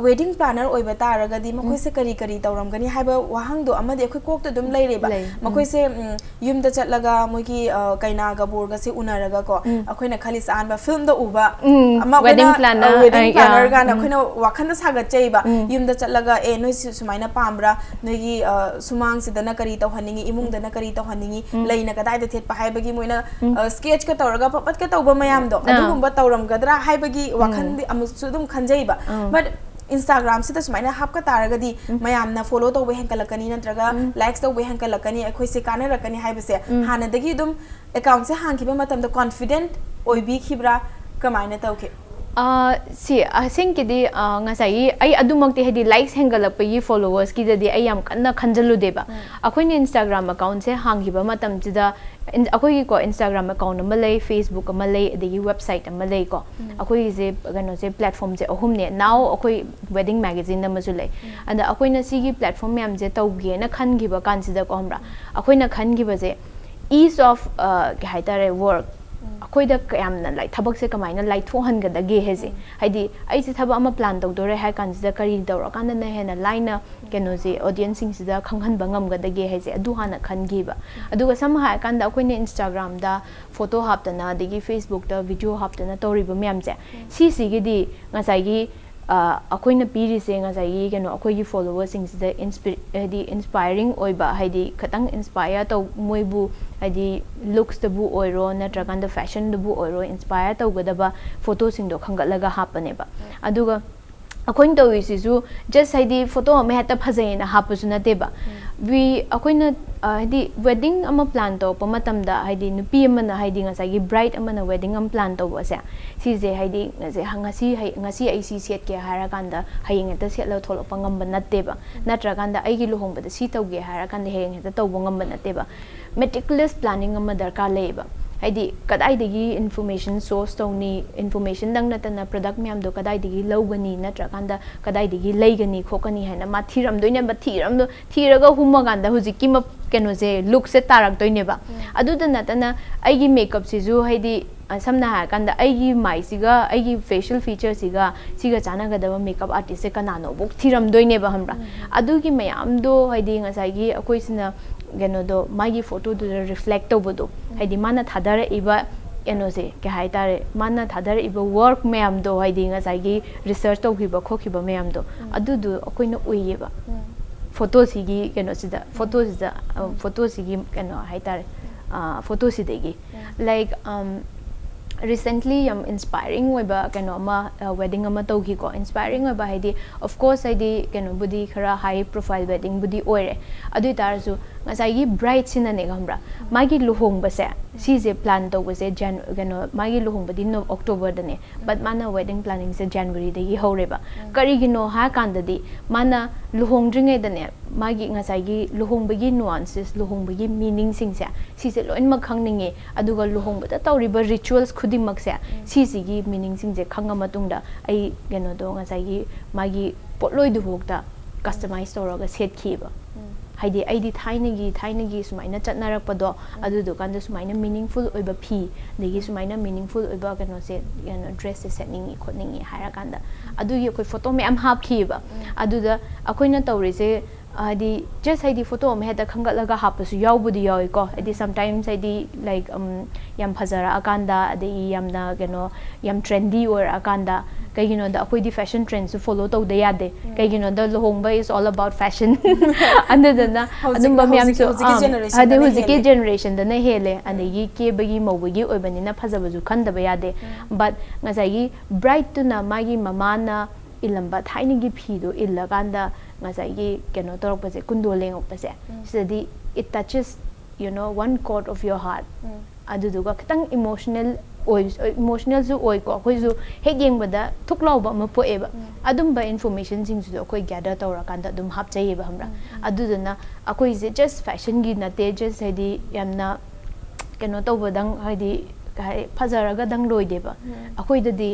ꯋꯦꯗꯤꯡ ꯄ꯭ꯂꯥꯅꯔ ꯑꯣꯏꯕ ꯇꯥꯔꯒꯗꯤ ꯃꯈꯣꯏꯁꯦ ꯀꯔꯤ ꯀꯔꯤ ꯇꯧꯔꯝꯒꯅꯤ ꯍꯥꯏꯕ ꯋꯥꯍꯪꯗꯣ ꯑꯃꯗꯤ ꯑꯩꯈꯣꯏ ꯀꯣꯛꯇ ꯑꯗꯨꯝ ꯂꯩꯔꯦꯕ꯫ ꯂꯩ꯫ ꯎꯝ꯫ ꯃꯈꯣꯏꯁꯦ ꯎꯝ, ꯌꯨꯝꯗ ꯆꯠꯂꯒ ꯃꯣꯏꯒꯤ ꯑ, ꯀꯩꯅꯥꯒ ꯕꯣꯔꯒꯁꯦ ꯎꯅꯔꯒꯀꯣ, ꯑꯩꯈꯣꯏꯅ ꯈꯜꯂꯤꯁꯦ ꯑꯍꯥꯟꯕ ꯐꯤꯂꯝꯗ ꯎꯕ ꯎꯝ, ꯑꯃ wedding ꯑꯩꯈꯣꯏꯅ, planner, ꯑ, wedding ꯑ, yeah, planner ꯀꯥꯏꯅ ꯎꯝ꯫ ꯑꯩꯈꯣꯏꯅ ꯋꯥꯈꯜꯗ ꯁꯥꯒꯠꯆꯩꯕ꯫ ꯎꯝ꯫ ꯌꯨꯝꯗ ꯆꯠꯂꯒ, "ꯑꯦ, ꯅꯣꯏ ꯁꯤ ꯁꯨꯃꯥꯏꯅ ꯄꯥꯝꯕ꯭ꯔꯥ? ꯅꯣꯏꯒꯤ ꯑ, ꯁꯨꯃꯥꯡꯁꯤꯗꯅ ꯀꯔꯤ ꯇꯧꯍꯟꯅꯤꯡꯉꯤ, ꯏꯃꯨꯡꯗꯅ ꯀꯔꯤ ꯇꯧꯍꯟꯅꯤꯡꯉꯤ, ꯎꯝ꯫ ꯂꯩꯅ ꯀꯗꯥꯏꯗ ꯊꯦꯠꯄ?" ꯍꯥꯏꯕꯒꯤ ꯃꯣꯏꯅ ꯎꯝ꯫ ꯑ, ꯁ꯭ꯀꯦꯠꯆꯀ ꯇꯧꯔꯒ ꯄꯞꯄꯠꯀ ꯇꯧꯕ ꯃꯌꯥꯝꯗꯣ, ꯑꯥ꯫ ꯑꯗꯨꯒꯨꯝꯕ ꯇꯧꯔꯝꯒꯗ꯭ꯔꯥ ꯍꯥꯏꯕꯒꯤ ꯎꯝ꯫ ꯋꯥꯈꯜꯗꯤ ꯑꯃꯨꯛꯁꯨ ꯑꯗꯨꯝ ꯈꯟꯖꯩꯕ꯫ ꯑꯥ꯫ But Instagram-ꯁꯤꯗ ꯁꯨꯃꯥꯏꯅ ꯍꯥꯞꯀ ꯇꯥꯔꯒꯗꯤ ꯎꯝ꯫ ꯃꯌꯥꯝꯅ ꯐꯣꯂꯣ ꯇꯧꯕ ꯍꯦꯟꯒꯠꯂꯛꯀꯅꯤ, ꯅꯠꯇ꯭ꯔꯒ ꯎꯝ꯫ ꯂꯥꯏꯛꯁ ꯇꯧꯕ ꯍꯦꯟꯒꯠꯂꯛꯀꯅꯤ, ꯑꯩꯈꯣꯏꯁꯦ ꯀꯥꯟꯅꯔꯛꯀꯅꯤ ꯍꯥꯏꯕꯁꯦ ꯎꯝ꯫ ꯍꯥꯟꯅꯗꯒꯤ ꯑꯗꯨꯝ ꯑꯦꯀꯥꯎꯟꯁꯦ ꯍꯥꯡꯈꯤꯕ ꯃꯇꯝꯗ ꯀꯣꯟꯐꯤꯗꯦꯟꯠ ꯑꯣꯏꯕꯤꯈꯤꯕ꯭ꯔꯥ? ꯀꯃꯥꯏꯅ ꯇꯧꯈꯤ? ꯑ, ꯁꯤ ꯑꯁꯦꯡꯀꯤꯗꯤ, ꯑ, ꯉꯁꯥꯏꯒꯤ ꯑꯩ ꯑꯗꯨꯃꯛꯇꯤ, ꯍꯥꯏꯗꯤ, ꯂꯥꯏꯛꯁ ꯍꯦꯟꯒꯠꯂꯛꯄꯒꯤ ꯐꯣꯂꯣꯋꯔꯁꯀꯤꯗꯗꯤ ꯑꯩ ꯌꯥꯝ ꯀꯟꯅ ꯈꯟꯖꯜꯂꯨꯗꯦꯕ꯫ ꯎꯝ꯫ ꯑꯩꯈꯣꯏꯅ Instagram ꯑꯦꯀꯥꯎꯟꯁꯦ ꯍꯥꯡꯈꯤꯕ ꯃꯇꯝꯁꯤꯗ, ꯏꯟ-, ꯑꯩꯈꯣꯏꯒꯤꯀꯣ, Instagram ꯑꯦꯀꯥꯎꯟ ꯑꯃ ꯂꯩ, Facebook ꯑꯃ ꯂꯩ, ꯑꯗꯒꯤ ꯋꯦꯕꯁꯥꯏꯠ ꯑꯃ ꯂꯩꯀꯣ꯫ ꯎꯝ꯫ ꯑꯩꯈꯣꯏꯒꯤꯁꯦ, ꯀꯩꯅꯣꯁꯦ, ꯄ꯭ꯂꯦꯠꯐꯣꯝꯁꯦ ꯑꯍꯨꯝꯅꯦ꯫ Now ꯑꯩꯈꯣꯏ wedding magazine ꯑꯃꯁꯨ ꯂꯩ꯫ ꯎꯝ꯫ ꯑꯗ ꯑꯩꯈꯣꯏꯅ ꯁꯤꯒꯤ ꯄ꯭ꯂꯦꯠꯐꯣꯝ ꯃꯌꯥꯝꯁꯦ ꯇꯧꯒꯦꯅ ꯈꯟꯈꯤꯕ ꯀꯥꯟꯁꯤꯗꯀꯣ, ꯈꯪꯕ꯭ꯔꯥ? ꯑꯩꯈꯣꯏꯅ ꯈꯟꯈꯤꯕꯁꯦ ease of, ꯑ, ꯀꯩ ꯍꯥꯏꯇꯥꯔꯦ, work꯫ ꯎꯝ꯫ ꯑꯩꯈꯣꯏꯗ ꯀꯌꯥꯝꯅ, like, ꯊꯕꯛꯁꯦ ꯀꯃꯥꯏꯅ ꯂꯥꯏꯊꯣꯛꯍꯟꯒꯗꯒꯦ ꯍꯥꯏꯁꯦ꯫ ꯎꯝ꯫ ꯍꯥꯏꯗꯤ, ꯑꯩꯁꯦ ꯊꯕꯛ ꯑꯃ ꯄ꯭ꯂꯥꯟ ꯇꯧꯗꯣꯔꯦ ꯍꯥꯏ ꯀꯥꯟꯁꯤꯗ ꯀꯔꯤ ꯇꯧꯔꯀꯥꯟꯗꯅ ꯍꯦꯟꯅ ꯂꯥꯏꯅ ꯀꯩꯅꯣꯁꯦ, ꯑꯣꯗꯤꯌꯦꯟꯁꯁꯤꯡꯁꯤꯗ ꯈꯪꯍꯟꯕ ꯉꯝꯒꯗꯒꯦ ꯍꯥꯏꯁꯦ, ꯑꯗꯨ ꯍꯥꯟꯅ ꯈꯟꯈꯤꯕ꯫ ꯑꯗꯨꯒ ꯁꯝꯅ ꯍꯥꯏꯔꯀꯥꯟꯗ ꯑꯩꯈꯣꯏꯅ Instagram-ꯗ ꯐꯣꯇꯣ ꯍꯥꯞꯇꯅ, ꯑꯗꯒꯤ Facebook-ꯇ ꯚꯤꯗꯤꯑꯣ ꯍꯥꯞꯇꯅ ꯇꯧꯔꯤꯕ ꯃꯌꯥꯝꯁꯦ, ꯁꯤꯁꯤꯒꯤꯗꯤ ꯉꯁꯥꯏꯒꯤ, ꯑ, ꯑꯩꯈꯣꯏꯅ ꯄꯤꯔꯤꯁꯦ ꯉꯁꯥꯏꯒꯤ ꯀꯩꯅꯣ, ꯑꯩꯈꯣꯏꯒꯤ ꯐꯣꯂꯣꯋꯔꯁꯤꯡꯁꯤꯗ ꯏꯟꯁꯄꯤ-, ꯍꯥꯏꯗꯤ, ꯏꯟꯁꯄꯥꯏꯔꯤꯡ ꯑꯣꯏꯕ, ꯍꯥꯏꯗꯤ, ꯈꯤꯇꯪ ꯏꯟꯁꯄꯥꯌꯔ ꯇꯧ-, ꯃꯣꯏꯕꯨ, ꯍꯥꯏꯗꯤ, ꯂꯨꯛꯁꯇꯕꯨ ꯑꯣꯏꯔꯣ, ꯅꯠꯇ꯭ꯔꯀꯥꯟꯗ ꯐꯦꯁꯟꯗꯕꯨ ꯑꯣꯏꯔꯣ, ꯏꯟꯁꯄꯥꯌꯔ ꯇꯧꯒꯗꯕ ꯐꯣꯇꯣꯁꯤꯡꯗꯣ ꯈꯟꯒꯠꯂꯒ ꯍꯥꯞꯄꯅꯦꯕ꯫ ꯑꯗꯨꯒ ꯑꯩꯈꯣꯏꯅ ꯇꯧꯔꯤꯁꯤꯁꯨ just, ꯍꯥꯏꯗꯤ, ꯐꯣꯇꯣ ꯑꯃ ꯍꯦꯛꯇ ꯐꯖꯩꯌꯦꯅ ꯍꯥꯞꯄꯁꯨ ꯅꯠꯇꯦꯕ꯫ We, ꯑꯩꯈꯣꯏꯅ, ꯑ, ꯍꯥꯏꯗꯤ, wedding ꯑꯃ ꯄ꯭ꯂꯥꯟ ꯇꯧꯔꯛꯄ ꯃꯇꯝꯗ, ꯍꯥꯏꯗꯤ, ꯅꯨꯄꯤ ꯑꯃꯅ, ꯍꯥꯏꯗꯤ, ꯉꯁꯥꯏꯒꯤ bride ꯑꯃꯅ wedding ꯑꯃ ꯄ꯭ꯂꯥꯟ ꯇꯧꯕꯁꯦ, ꯁꯤꯁꯦ, ꯍꯥꯏꯗꯤ, ꯉꯁꯤ, ꯉꯁꯤ, ꯍꯩ-, ꯉꯁꯤ ꯑꯩ ꯁꯤ ꯁꯦꯠꯀꯦ ꯍꯥꯏꯔꯀꯥꯟꯗ ꯍꯌꯦꯡ ꯍꯦꯛꯇ ꯁꯦꯠꯂꯒ ꯊꯣꯛꯂꯛꯄ ꯉꯝꯕ ꯅꯠꯇꯦꯕ꯫ ꯅꯠꯇ꯭ꯔꯀꯥꯟꯗ ꯑꯩꯒꯤ ꯂꯨꯍꯣꯡꯕꯗ ꯁꯤ ꯇꯧꯒꯦ ꯍꯥꯏꯔꯀꯥꯟꯗ ꯍꯌꯦꯡ ꯍꯦꯛꯇ ꯇꯧꯕ ꯉꯝꯕ ꯅꯠꯇꯦꯕ꯫ Meticulous planning ꯑꯃ ꯗꯔꯀꯥꯔ ꯂꯩꯌꯦꯕ꯫ ꯍꯥꯏꯗꯤ ꯀꯗꯥꯏꯗꯒꯤ ꯏꯟꯐꯣꯔꯃꯦꯁꯟ ꯁꯣꯔꯁ ꯇꯧꯅꯤ, ꯏꯟꯐꯣꯔꯃꯦꯁꯟꯗꯪ ꯅꯠꯇꯅ ꯄ꯭ꯔꯗꯛ ꯃꯌꯥꯝꯗꯣ ꯀꯗꯥꯏꯗꯒꯤ ꯂꯧꯒꯅꯤ, ꯅꯠꯇ꯭ꯔꯀꯥꯟꯗ ꯀꯗꯥꯏꯗꯒꯤ ꯂꯩꯒꯅꯤ ꯈꯣꯠꯀꯅꯤ ꯍꯥꯏꯅ ꯃꯥ ꯊꯤꯔꯝꯗꯣꯏꯅꯦꯕ꯫ ꯊꯤꯔꯝꯗꯣ ꯊꯤꯔꯒ ꯍꯨꯝꯃꯀꯥꯟꯗ ꯍꯧꯖꯤꯛꯀꯤ ꯃ- ꯀꯩꯅꯣꯁꯦ, ꯂꯨꯛꯁꯦ ꯇꯥꯔꯛꯇꯣꯏꯅꯦꯕ꯫ ꯑꯗꯨꯗ ꯅꯠꯇꯅ ꯑꯩꯒꯤ ꯃꯦꯀꯞꯁꯤꯁꯨ, ꯍꯥꯏꯗꯤ, ꯑ, ꯁꯝꯅ ꯍꯥꯏꯔꯀꯥꯟꯗ ꯑꯩꯒꯤ ꯃꯥꯏꯁꯤꯒ ꯑꯩꯒꯤ ꯐꯦꯁꯤꯌꯦꯜ ꯐꯤꯆꯔꯁꯤꯒ ꯁꯤꯒ ꯆꯥꯟꯅꯒꯗꯕ ꯃꯦꯀꯞ ꯑꯥꯔꯇꯤꯁꯁꯦ ꯀꯅꯥꯅꯣꯕꯨꯛ ꯊꯤꯔꯝꯗꯣꯏꯅꯦꯕ, ꯈꯪꯕ꯭ꯔꯥ? ꯑꯗꯨꯒꯤ ꯃꯌꯥꯝꯗꯣ, ꯍꯥꯏꯗꯤ, ꯉꯁꯥꯏꯒꯤ ꯑꯩꯈꯣꯏꯁꯤꯅ ꯀꯩꯅꯣꯗꯣ, ꯃꯥꯒꯤ ꯐꯣꯇꯣꯗꯨꯗ ꯔꯤꯐ꯭ꯂꯦꯛ ꯇꯧꯕꯗꯣ, ꯍꯥꯏꯗꯤ ꯃꯥꯅ ꯊꯥꯗꯔꯛꯏꯕ ꯀꯩꯅꯣꯁꯦ, ꯀꯩ ꯍꯥꯏꯇꯥꯔꯦ, ꯃꯥꯅ ꯊꯥꯗꯔꯛꯏꯕ ꯋꯥꯔꯛ ꯃꯌꯥꯝꯗꯣ, ꯍꯥꯏꯗꯤ ꯉꯁꯥꯏꯒꯤ ꯔꯤꯁꯔꯆ ꯇꯧꯈꯤꯕ ꯈꯣꯠꯈꯤꯕ ꯃꯌꯥꯝꯗꯣ, ꯑꯗꯨꯗꯣ ꯑꯩꯈꯣꯏꯅ ꯎꯏꯌꯦꯕ꯫ ꯐꯣꯇꯣꯁꯤꯒꯤ ꯀꯩꯅꯣꯁꯤꯗ, ꯐꯣꯇꯣꯁꯤꯗ, ꯑ, ꯐꯣꯇꯣꯁꯤꯒꯤ ꯀꯩꯅꯣ ꯍꯥꯏꯇꯥꯔꯦ, ꯑ, ꯐꯣꯇꯣꯁꯤꯗꯒꯤ꯫ ꯂꯥꯏꯛ, ꯔꯤꯁꯦꯟꯠꯂꯤ ꯌꯥꯝ ꯏꯟꯁꯄꯥꯏꯔꯤꯡ ꯑꯣꯏꯕ ꯀꯩꯅꯣ ꯑꯃ, ꯋꯦꯗꯤꯡ ꯑꯃ ꯇꯧꯈꯤꯀꯣ꯫ ꯏꯟꯁꯄꯥꯏꯔꯤꯡ ꯑꯣꯏꯕ ꯍꯥꯏꯗꯤ, ꯑꯣꯐ ꯀꯣꯔꯁ, ꯍꯥꯏꯗꯤ ꯀꯩꯅꯣꯕꯨꯗꯤ, ꯈꯔ ꯍꯥꯏ ꯄ꯭ꯔꯣꯐꯥꯏꯜ ꯋꯦꯗꯤꯡꯕꯨꯗꯤ ꯑꯣꯏꯔꯦ꯫ ꯑꯗꯨ ꯑꯣꯏ ꯇꯥꯔꯁꯨ ꯉꯁꯥꯏꯒꯤ ꯕ꯭ꯔꯥꯏꯠꯁꯤꯅꯅꯦ, ꯈꯪꯕ꯭ꯔꯥ, ꯃꯥꯒꯤ ꯂꯨꯍꯣꯡꯕꯁꯦ, ꯁꯤꯁꯦ ꯄ꯭ꯂꯥꯟ ꯇꯧꯕꯁꯦ ꯖꯟ-, ꯀꯩꯅꯣ, ꯃꯥꯒꯤ ꯂꯨꯍꯣꯡꯕꯗꯤ ꯅꯣ-, ꯑꯣꯛꯇꯣꯕꯔꯗꯅꯦ, ꯕꯠ ꯃꯥꯅ ꯋꯦꯗꯤꯡ ꯄ꯭ꯂꯥꯅꯤꯡꯁꯦ ꯖꯅꯋꯥꯔꯤꯗꯒꯤ ꯍꯧꯔꯦꯕ꯫ ꯀꯔꯤꯒꯤꯅꯣ ꯍꯥꯏꯔꯀꯥꯟꯗꯗꯤ, ꯃꯥꯅ ꯂꯨꯍꯣꯡꯗ꯭ꯔꯤꯉꯩꯗꯅꯦ, ꯃꯥꯒꯤ ꯉꯁꯥꯏꯒꯤ ꯂꯨꯍꯣꯡꯕꯒꯤ ꯅꯨꯋꯥꯟꯁꯦꯁ, ꯂꯨꯍꯣꯡꯕꯒꯤ ꯃꯤꯅꯤꯡꯁꯤꯡꯁꯦ, ꯁꯤꯁꯦ ꯂꯣꯏꯅꯃꯛ ꯈꯪꯅꯤꯡꯉꯦ꯫ ꯑꯗꯨꯒ ꯂꯨꯍꯣꯡꯕꯗ ꯇꯧꯔꯤꯕ ꯔꯤꯆꯨꯋꯦꯜꯁ ꯈꯨꯗꯤꯡꯃꯛꯁꯦ, ꯁꯤꯁꯤꯒꯤ ꯃꯤꯅꯤꯡꯁꯤꯡꯁꯦ ꯈꯪꯉ ꯃꯇꯨꯡꯗ ꯑꯩ ꯀꯩꯅꯣꯗꯣ, ꯉꯁꯥꯏꯒꯤ ꯃꯥꯒꯤ ꯄꯣꯠꯂꯣꯏꯗꯨꯐꯥꯎꯗ ꯀꯁꯇꯃꯥꯏꯁ ꯇꯧꯔꯒ ꯁꯦꯠꯈꯤꯑꯕ꯫ ꯍꯥꯏꯗꯤ ꯑꯩꯗꯤ ꯊꯥꯏꯅꯒꯤ, ꯊꯥꯏꯅꯒꯤ ꯁꯨꯃꯥꯏꯅ ꯆꯠꯅꯔꯛꯄꯗꯣ, ꯑꯗꯨꯗꯨꯀꯥꯟꯗ ꯁꯨꯃꯥꯏꯅ ꯃꯤꯅꯤꯡꯐꯨꯜ ꯑꯣꯏꯕ ꯐꯤ, ꯑꯗꯒꯤ ꯁꯨꯃꯥꯏꯅ ꯃꯤꯅꯤꯡꯐꯨꯜ ꯑꯣꯏꯕ ꯀꯩꯅꯣꯁꯦ, ꯀꯩꯅꯣ, ꯗ꯭ꯔꯦꯁꯁꯦ ꯁꯦꯠꯅꯤꯡꯉꯤ ꯈꯣꯠꯅꯤꯡꯉꯤ ꯍꯥꯏꯔꯀꯥꯟꯗ, ꯑꯗꯨꯒꯤ ꯑꯩꯈꯣꯏ ꯐꯣꯇꯣ ꯃꯌꯥꯝ ꯍꯥꯞꯈꯤꯑꯕ꯫ ꯑꯗꯨꯗ ꯑꯩꯈꯣꯏꯅ ꯇꯧꯔꯤꯁꯦ, ꯍꯥꯏꯗꯤ, ꯖꯁ, ꯍꯥꯏꯗꯤ, ꯐꯣꯇꯣ ꯑꯃ ꯍꯦꯛꯇ ꯈꯟꯒꯠꯂꯒ ꯍꯥꯞꯄꯁꯨ ꯌꯥꯎꯕꯨꯗꯤ ꯌꯥꯎꯏꯀꯣ꯫ ꯍꯥꯏꯗꯤ, ꯁꯝꯇꯥꯏꯝꯁ, ꯍꯥꯏꯗꯤ, ꯂꯥꯏꯛ, ꯎꯝ, ꯌꯥꯝ ꯐꯖꯔꯛꯑꯀꯥꯟꯗ, ꯑꯗꯒꯤ ꯌꯥꯝꯅ, ꯀꯩꯅꯣ, ꯌꯥꯝ ꯇ꯭ꯔꯦꯟꯗꯤ ꯑꯣꯏꯔꯛꯑꯀꯥꯟꯗ, ꯀꯩꯒꯤꯅꯣꯗ ꯑꯩꯈꯣꯏꯗꯤ ꯐꯦꯁꯟ ꯇ꯭ꯔꯦꯟꯁꯨ ꯐꯣꯂꯣ ꯇꯧꯗ ꯌꯥꯗꯦ꯫ ꯀꯩꯒꯤꯅꯣꯗ ꯂꯨꯍꯣꯡꯕ is all about fashion꯫ ꯑꯗꯨꯗꯨꯅ ꯍꯧꯖꯤꯛ-, ꯑꯗꯨꯝꯕ ꯍꯧꯖꯤꯛ-, ꯃꯌꯥꯝꯁꯨ, ꯍꯧꯖꯤꯛꯀꯤ ꯑꯝ, ꯖꯦꯅꯦꯔꯦꯁꯟꯗꯅ ꯍꯥꯏꯗꯤ ꯍꯧꯖꯤꯛꯀꯤ ꯍꯦꯜꯂꯦ꯫ ꯖꯦꯅꯦꯔꯦꯁꯟꯗꯅ ꯍꯦꯜꯂꯦ꯫ ꯑꯗꯒꯤ ꯀꯦꯕꯒꯤ, ꯃꯧꯕꯒꯤ ꯑꯣꯏꯕꯅꯤꯅ ꯐꯖꯕꯁꯨ ꯈꯟꯗꯕ ꯌꯥꯗꯦ꯫ ꯕꯠ ꯉꯁꯥꯏꯒꯤ ꯕ꯭ꯔꯥꯏꯠꯇꯨꯅ ꯃꯥꯒꯤ ꯃꯃꯥꯅ ꯏꯜꯂꯝꯕ ꯊꯥꯏꯅꯒꯤ ꯐꯤꯗꯣ ꯏꯜꯂꯀꯥꯟꯗ ꯉꯁꯥꯏꯒꯤ ꯀꯩꯅꯣ ꯇꯧꯔꯛꯄꯁꯦ, ꯀꯨꯟꯗꯣ ꯂꯦꯡꯉꯛꯄꯁꯦ, ꯁꯤꯗꯗꯤ it touches, you know, one chord of your heart꯫ ꯑꯗꯨꯗꯨꯒ ꯈꯤꯇꯪ ꯏꯃꯣꯁꯅꯦꯜ ꯑꯣꯏ, ꯏꯃꯣꯁꯅꯦꯜꯁꯨ ꯑꯣꯏꯀꯣ꯫ ꯑꯩꯈꯣꯏꯁꯨ ꯍꯦꯛ ꯌꯦꯡꯕꯗ ꯊꯨꯛ ꯂꯥꯎꯕ ꯑꯃ ꯄꯣꯛꯑꯦꯕ꯫ ꯑꯗꯨꯝꯕ ꯏꯟꯐꯣꯔꯃꯦꯁꯟꯁꯤꯡꯁꯤꯁꯨ ꯑꯩꯈꯣꯏ ꯒꯦꯗꯔ ꯇꯧꯔꯀꯥꯟꯗ ꯑꯗꯨꯝ ꯍꯥꯞꯆꯩꯌꯦꯕ, ꯈꯪꯕ꯭ꯔꯥ? ꯑꯗꯨꯗꯨꯅ ꯑꯩꯈꯣꯏꯁꯦ ꯖꯁ ꯐꯦꯁꯟꯒꯤ ꯅꯠꯇꯦ, ꯖꯁ, ꯍꯥꯏꯗꯤ, ꯌꯥꯝꯅ ꯀꯩꯅꯣ ꯇꯧꯕꯗꯪ, ꯍꯥꯏꯗꯤ, ꯀꯩ ꯍꯥꯏ, ꯐꯖꯔꯒꯗꯪ ꯂꯣꯏꯗꯦꯕ꯫ ꯑꯩꯈꯣꯏꯗꯗꯤ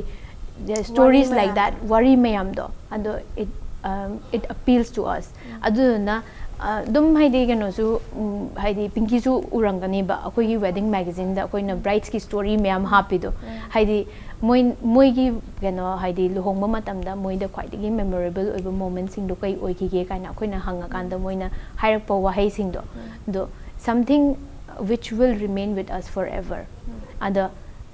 stories like that, ꯋꯥꯔꯤ ꯃꯌꯥꯝꯗꯣ, ꯑꯗꯣ it, um, it appeals to us. ꯑꯗꯨꯗꯨꯅ, ꯑ, ꯑꯗꯨꯝ, ꯍꯥꯏꯗꯤ, ꯀꯩꯅꯣꯁꯨ, ꯎꯝ, ꯍꯥꯏꯗꯤ, ꯄꯤꯡꯀꯤꯁꯨ ꯎꯔꯝꯒꯅꯦꯕ, ꯑꯩꯈꯣꯏꯒꯤ wedding magazineꯗ ꯑꯩꯈꯣꯏꯅ bridesꯀꯤ story ꯃꯌꯥꯝ ꯍꯥꯞꯄꯤꯗꯣ꯫ ꯍꯥꯏꯗꯤ, ꯃꯣꯏ, ꯃꯣꯏꯒꯤ, ꯀꯩꯅꯣ, ꯍꯥꯏꯗꯤ, ꯂꯨꯍꯣꯡꯕ ꯃꯇꯝꯗ ꯃꯣꯏꯗ ꯈ꯭ꯋꯥꯏꯗꯒꯤ memorable ꯑꯣꯏꯕ momentꯁꯤꯡꯗꯣ ꯀꯩ ꯑꯣꯏꯈꯤꯒꯦ ꯀꯥꯏꯅ ꯑꯩꯈꯣꯏꯅ ꯍꯪꯉꯀꯥꯟꯗ ꯃꯣꯏꯅ ꯍꯥꯏꯔꯛꯄ ꯋꯥꯍꯩꯁꯤꯡꯗꯣ, ꯑꯗꯣ, something which will remain with us forever. ꯑꯗ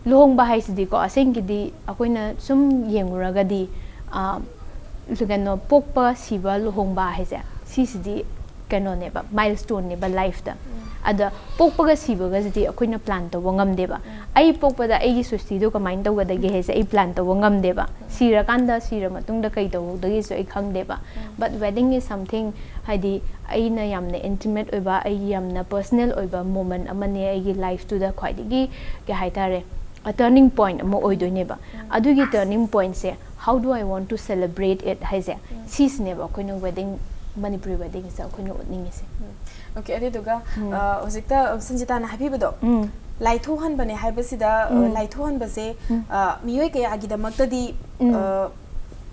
ꯂꯨꯍꯣꯡꯕ ꯍꯥꯏꯁꯤꯗꯤꯀꯣ, ꯑꯁꯦꯡꯒꯤꯗꯤ ꯑꯩꯈꯣꯏꯅ ꯁꯨꯝ ꯌꯦꯡꯉꯨꯔꯒꯗꯤ, ꯑ, ꯀꯩꯅꯣ, ꯄꯣꯛꯄ, ꯁꯤꯕ, ꯂꯨꯍꯣꯡꯕ ꯍꯥꯏꯁꯦ, ꯁꯤꯁꯤꯗꯤ ꯀꯩꯅꯣꯅꯦꯕ, milestoneꯅꯦꯕ lifeꯇ꯫ ꯑꯗ ꯄꯣꯛꯄꯒ ꯁꯤꯕꯒꯁꯤꯗꯤ ꯑꯩꯈꯣꯏꯅ plan ꯇꯧꯕ ꯉꯝꯗꯦꯕ꯫ ꯑꯩ ꯄꯣꯛꯄꯗ ꯑꯩꯒꯤ ꯁꯨꯁꯇꯤꯗꯣ ꯀꯃꯥꯏꯅ ꯇꯧꯒꯗꯒꯦ ꯍꯥꯏꯁꯦ ꯑꯩ plan ꯇꯧꯕ ꯉꯝꯗꯦꯕ꯫ ꯁꯤꯔꯀꯥꯟꯗ, ꯁꯤꯔ ꯃꯇꯨꯡꯗ ꯀꯩ ꯇꯧꯍꯧꯗꯒꯦꯁꯨ ꯑꯩ ꯈꯪꯗꯦꯕ꯫ But wedding is something, ꯍꯥꯏꯗꯤ, ꯑꯩꯅ ꯌꯥꯝꯅ intimate ꯑꯣꯏꯕ, ꯑꯩꯒꯤ ꯌꯥꯝꯅ personal ꯑꯣꯏꯕ moment ꯑꯃꯅꯦ ꯑꯩꯒꯤ lifeꯇꯨꯗ ꯈ꯭ꯋꯥꯏꯗꯒꯤ, ꯀꯩ ꯍꯥꯏꯇꯥꯔꯦ, turning point ꯑꯃ ꯑꯣꯏꯗꯣꯏꯅꯦꯕ꯫ ꯑꯗꯨꯒꯤ turning pointꯁꯦ, how do I want to celebrate it ꯍꯥꯏꯁꯦ, ꯁꯤꯁꯤꯅꯦꯕ ꯑꯩꯈꯣꯏꯅ wedding, ꯃꯅꯤꯄꯨꯔꯤ weddingꯁꯦ ꯑꯩꯈꯣꯏꯅ ꯎꯠꯅꯤꯡꯉꯤꯁꯦ꯫ Okay, ꯑꯗꯨꯗꯨꯒ, ꯑ, ꯍꯧꯖꯤꯛꯇ ꯁꯟꯖꯤꯇꯥꯅ ꯍꯥꯏꯕꯤꯕꯗꯣ, ꯂꯥꯏꯊꯣꯛꯍꯟꯕꯅꯦ ꯍꯥꯏꯕꯁꯤꯗ, ꯑ, ꯂꯥꯏꯊꯣꯛꯍꯟꯕꯁꯦ, ꯑ, ꯃꯤꯑꯣꯏ ꯀꯌꯥꯒꯤꯗꯃꯛꯇꯗꯤ, ꯑ,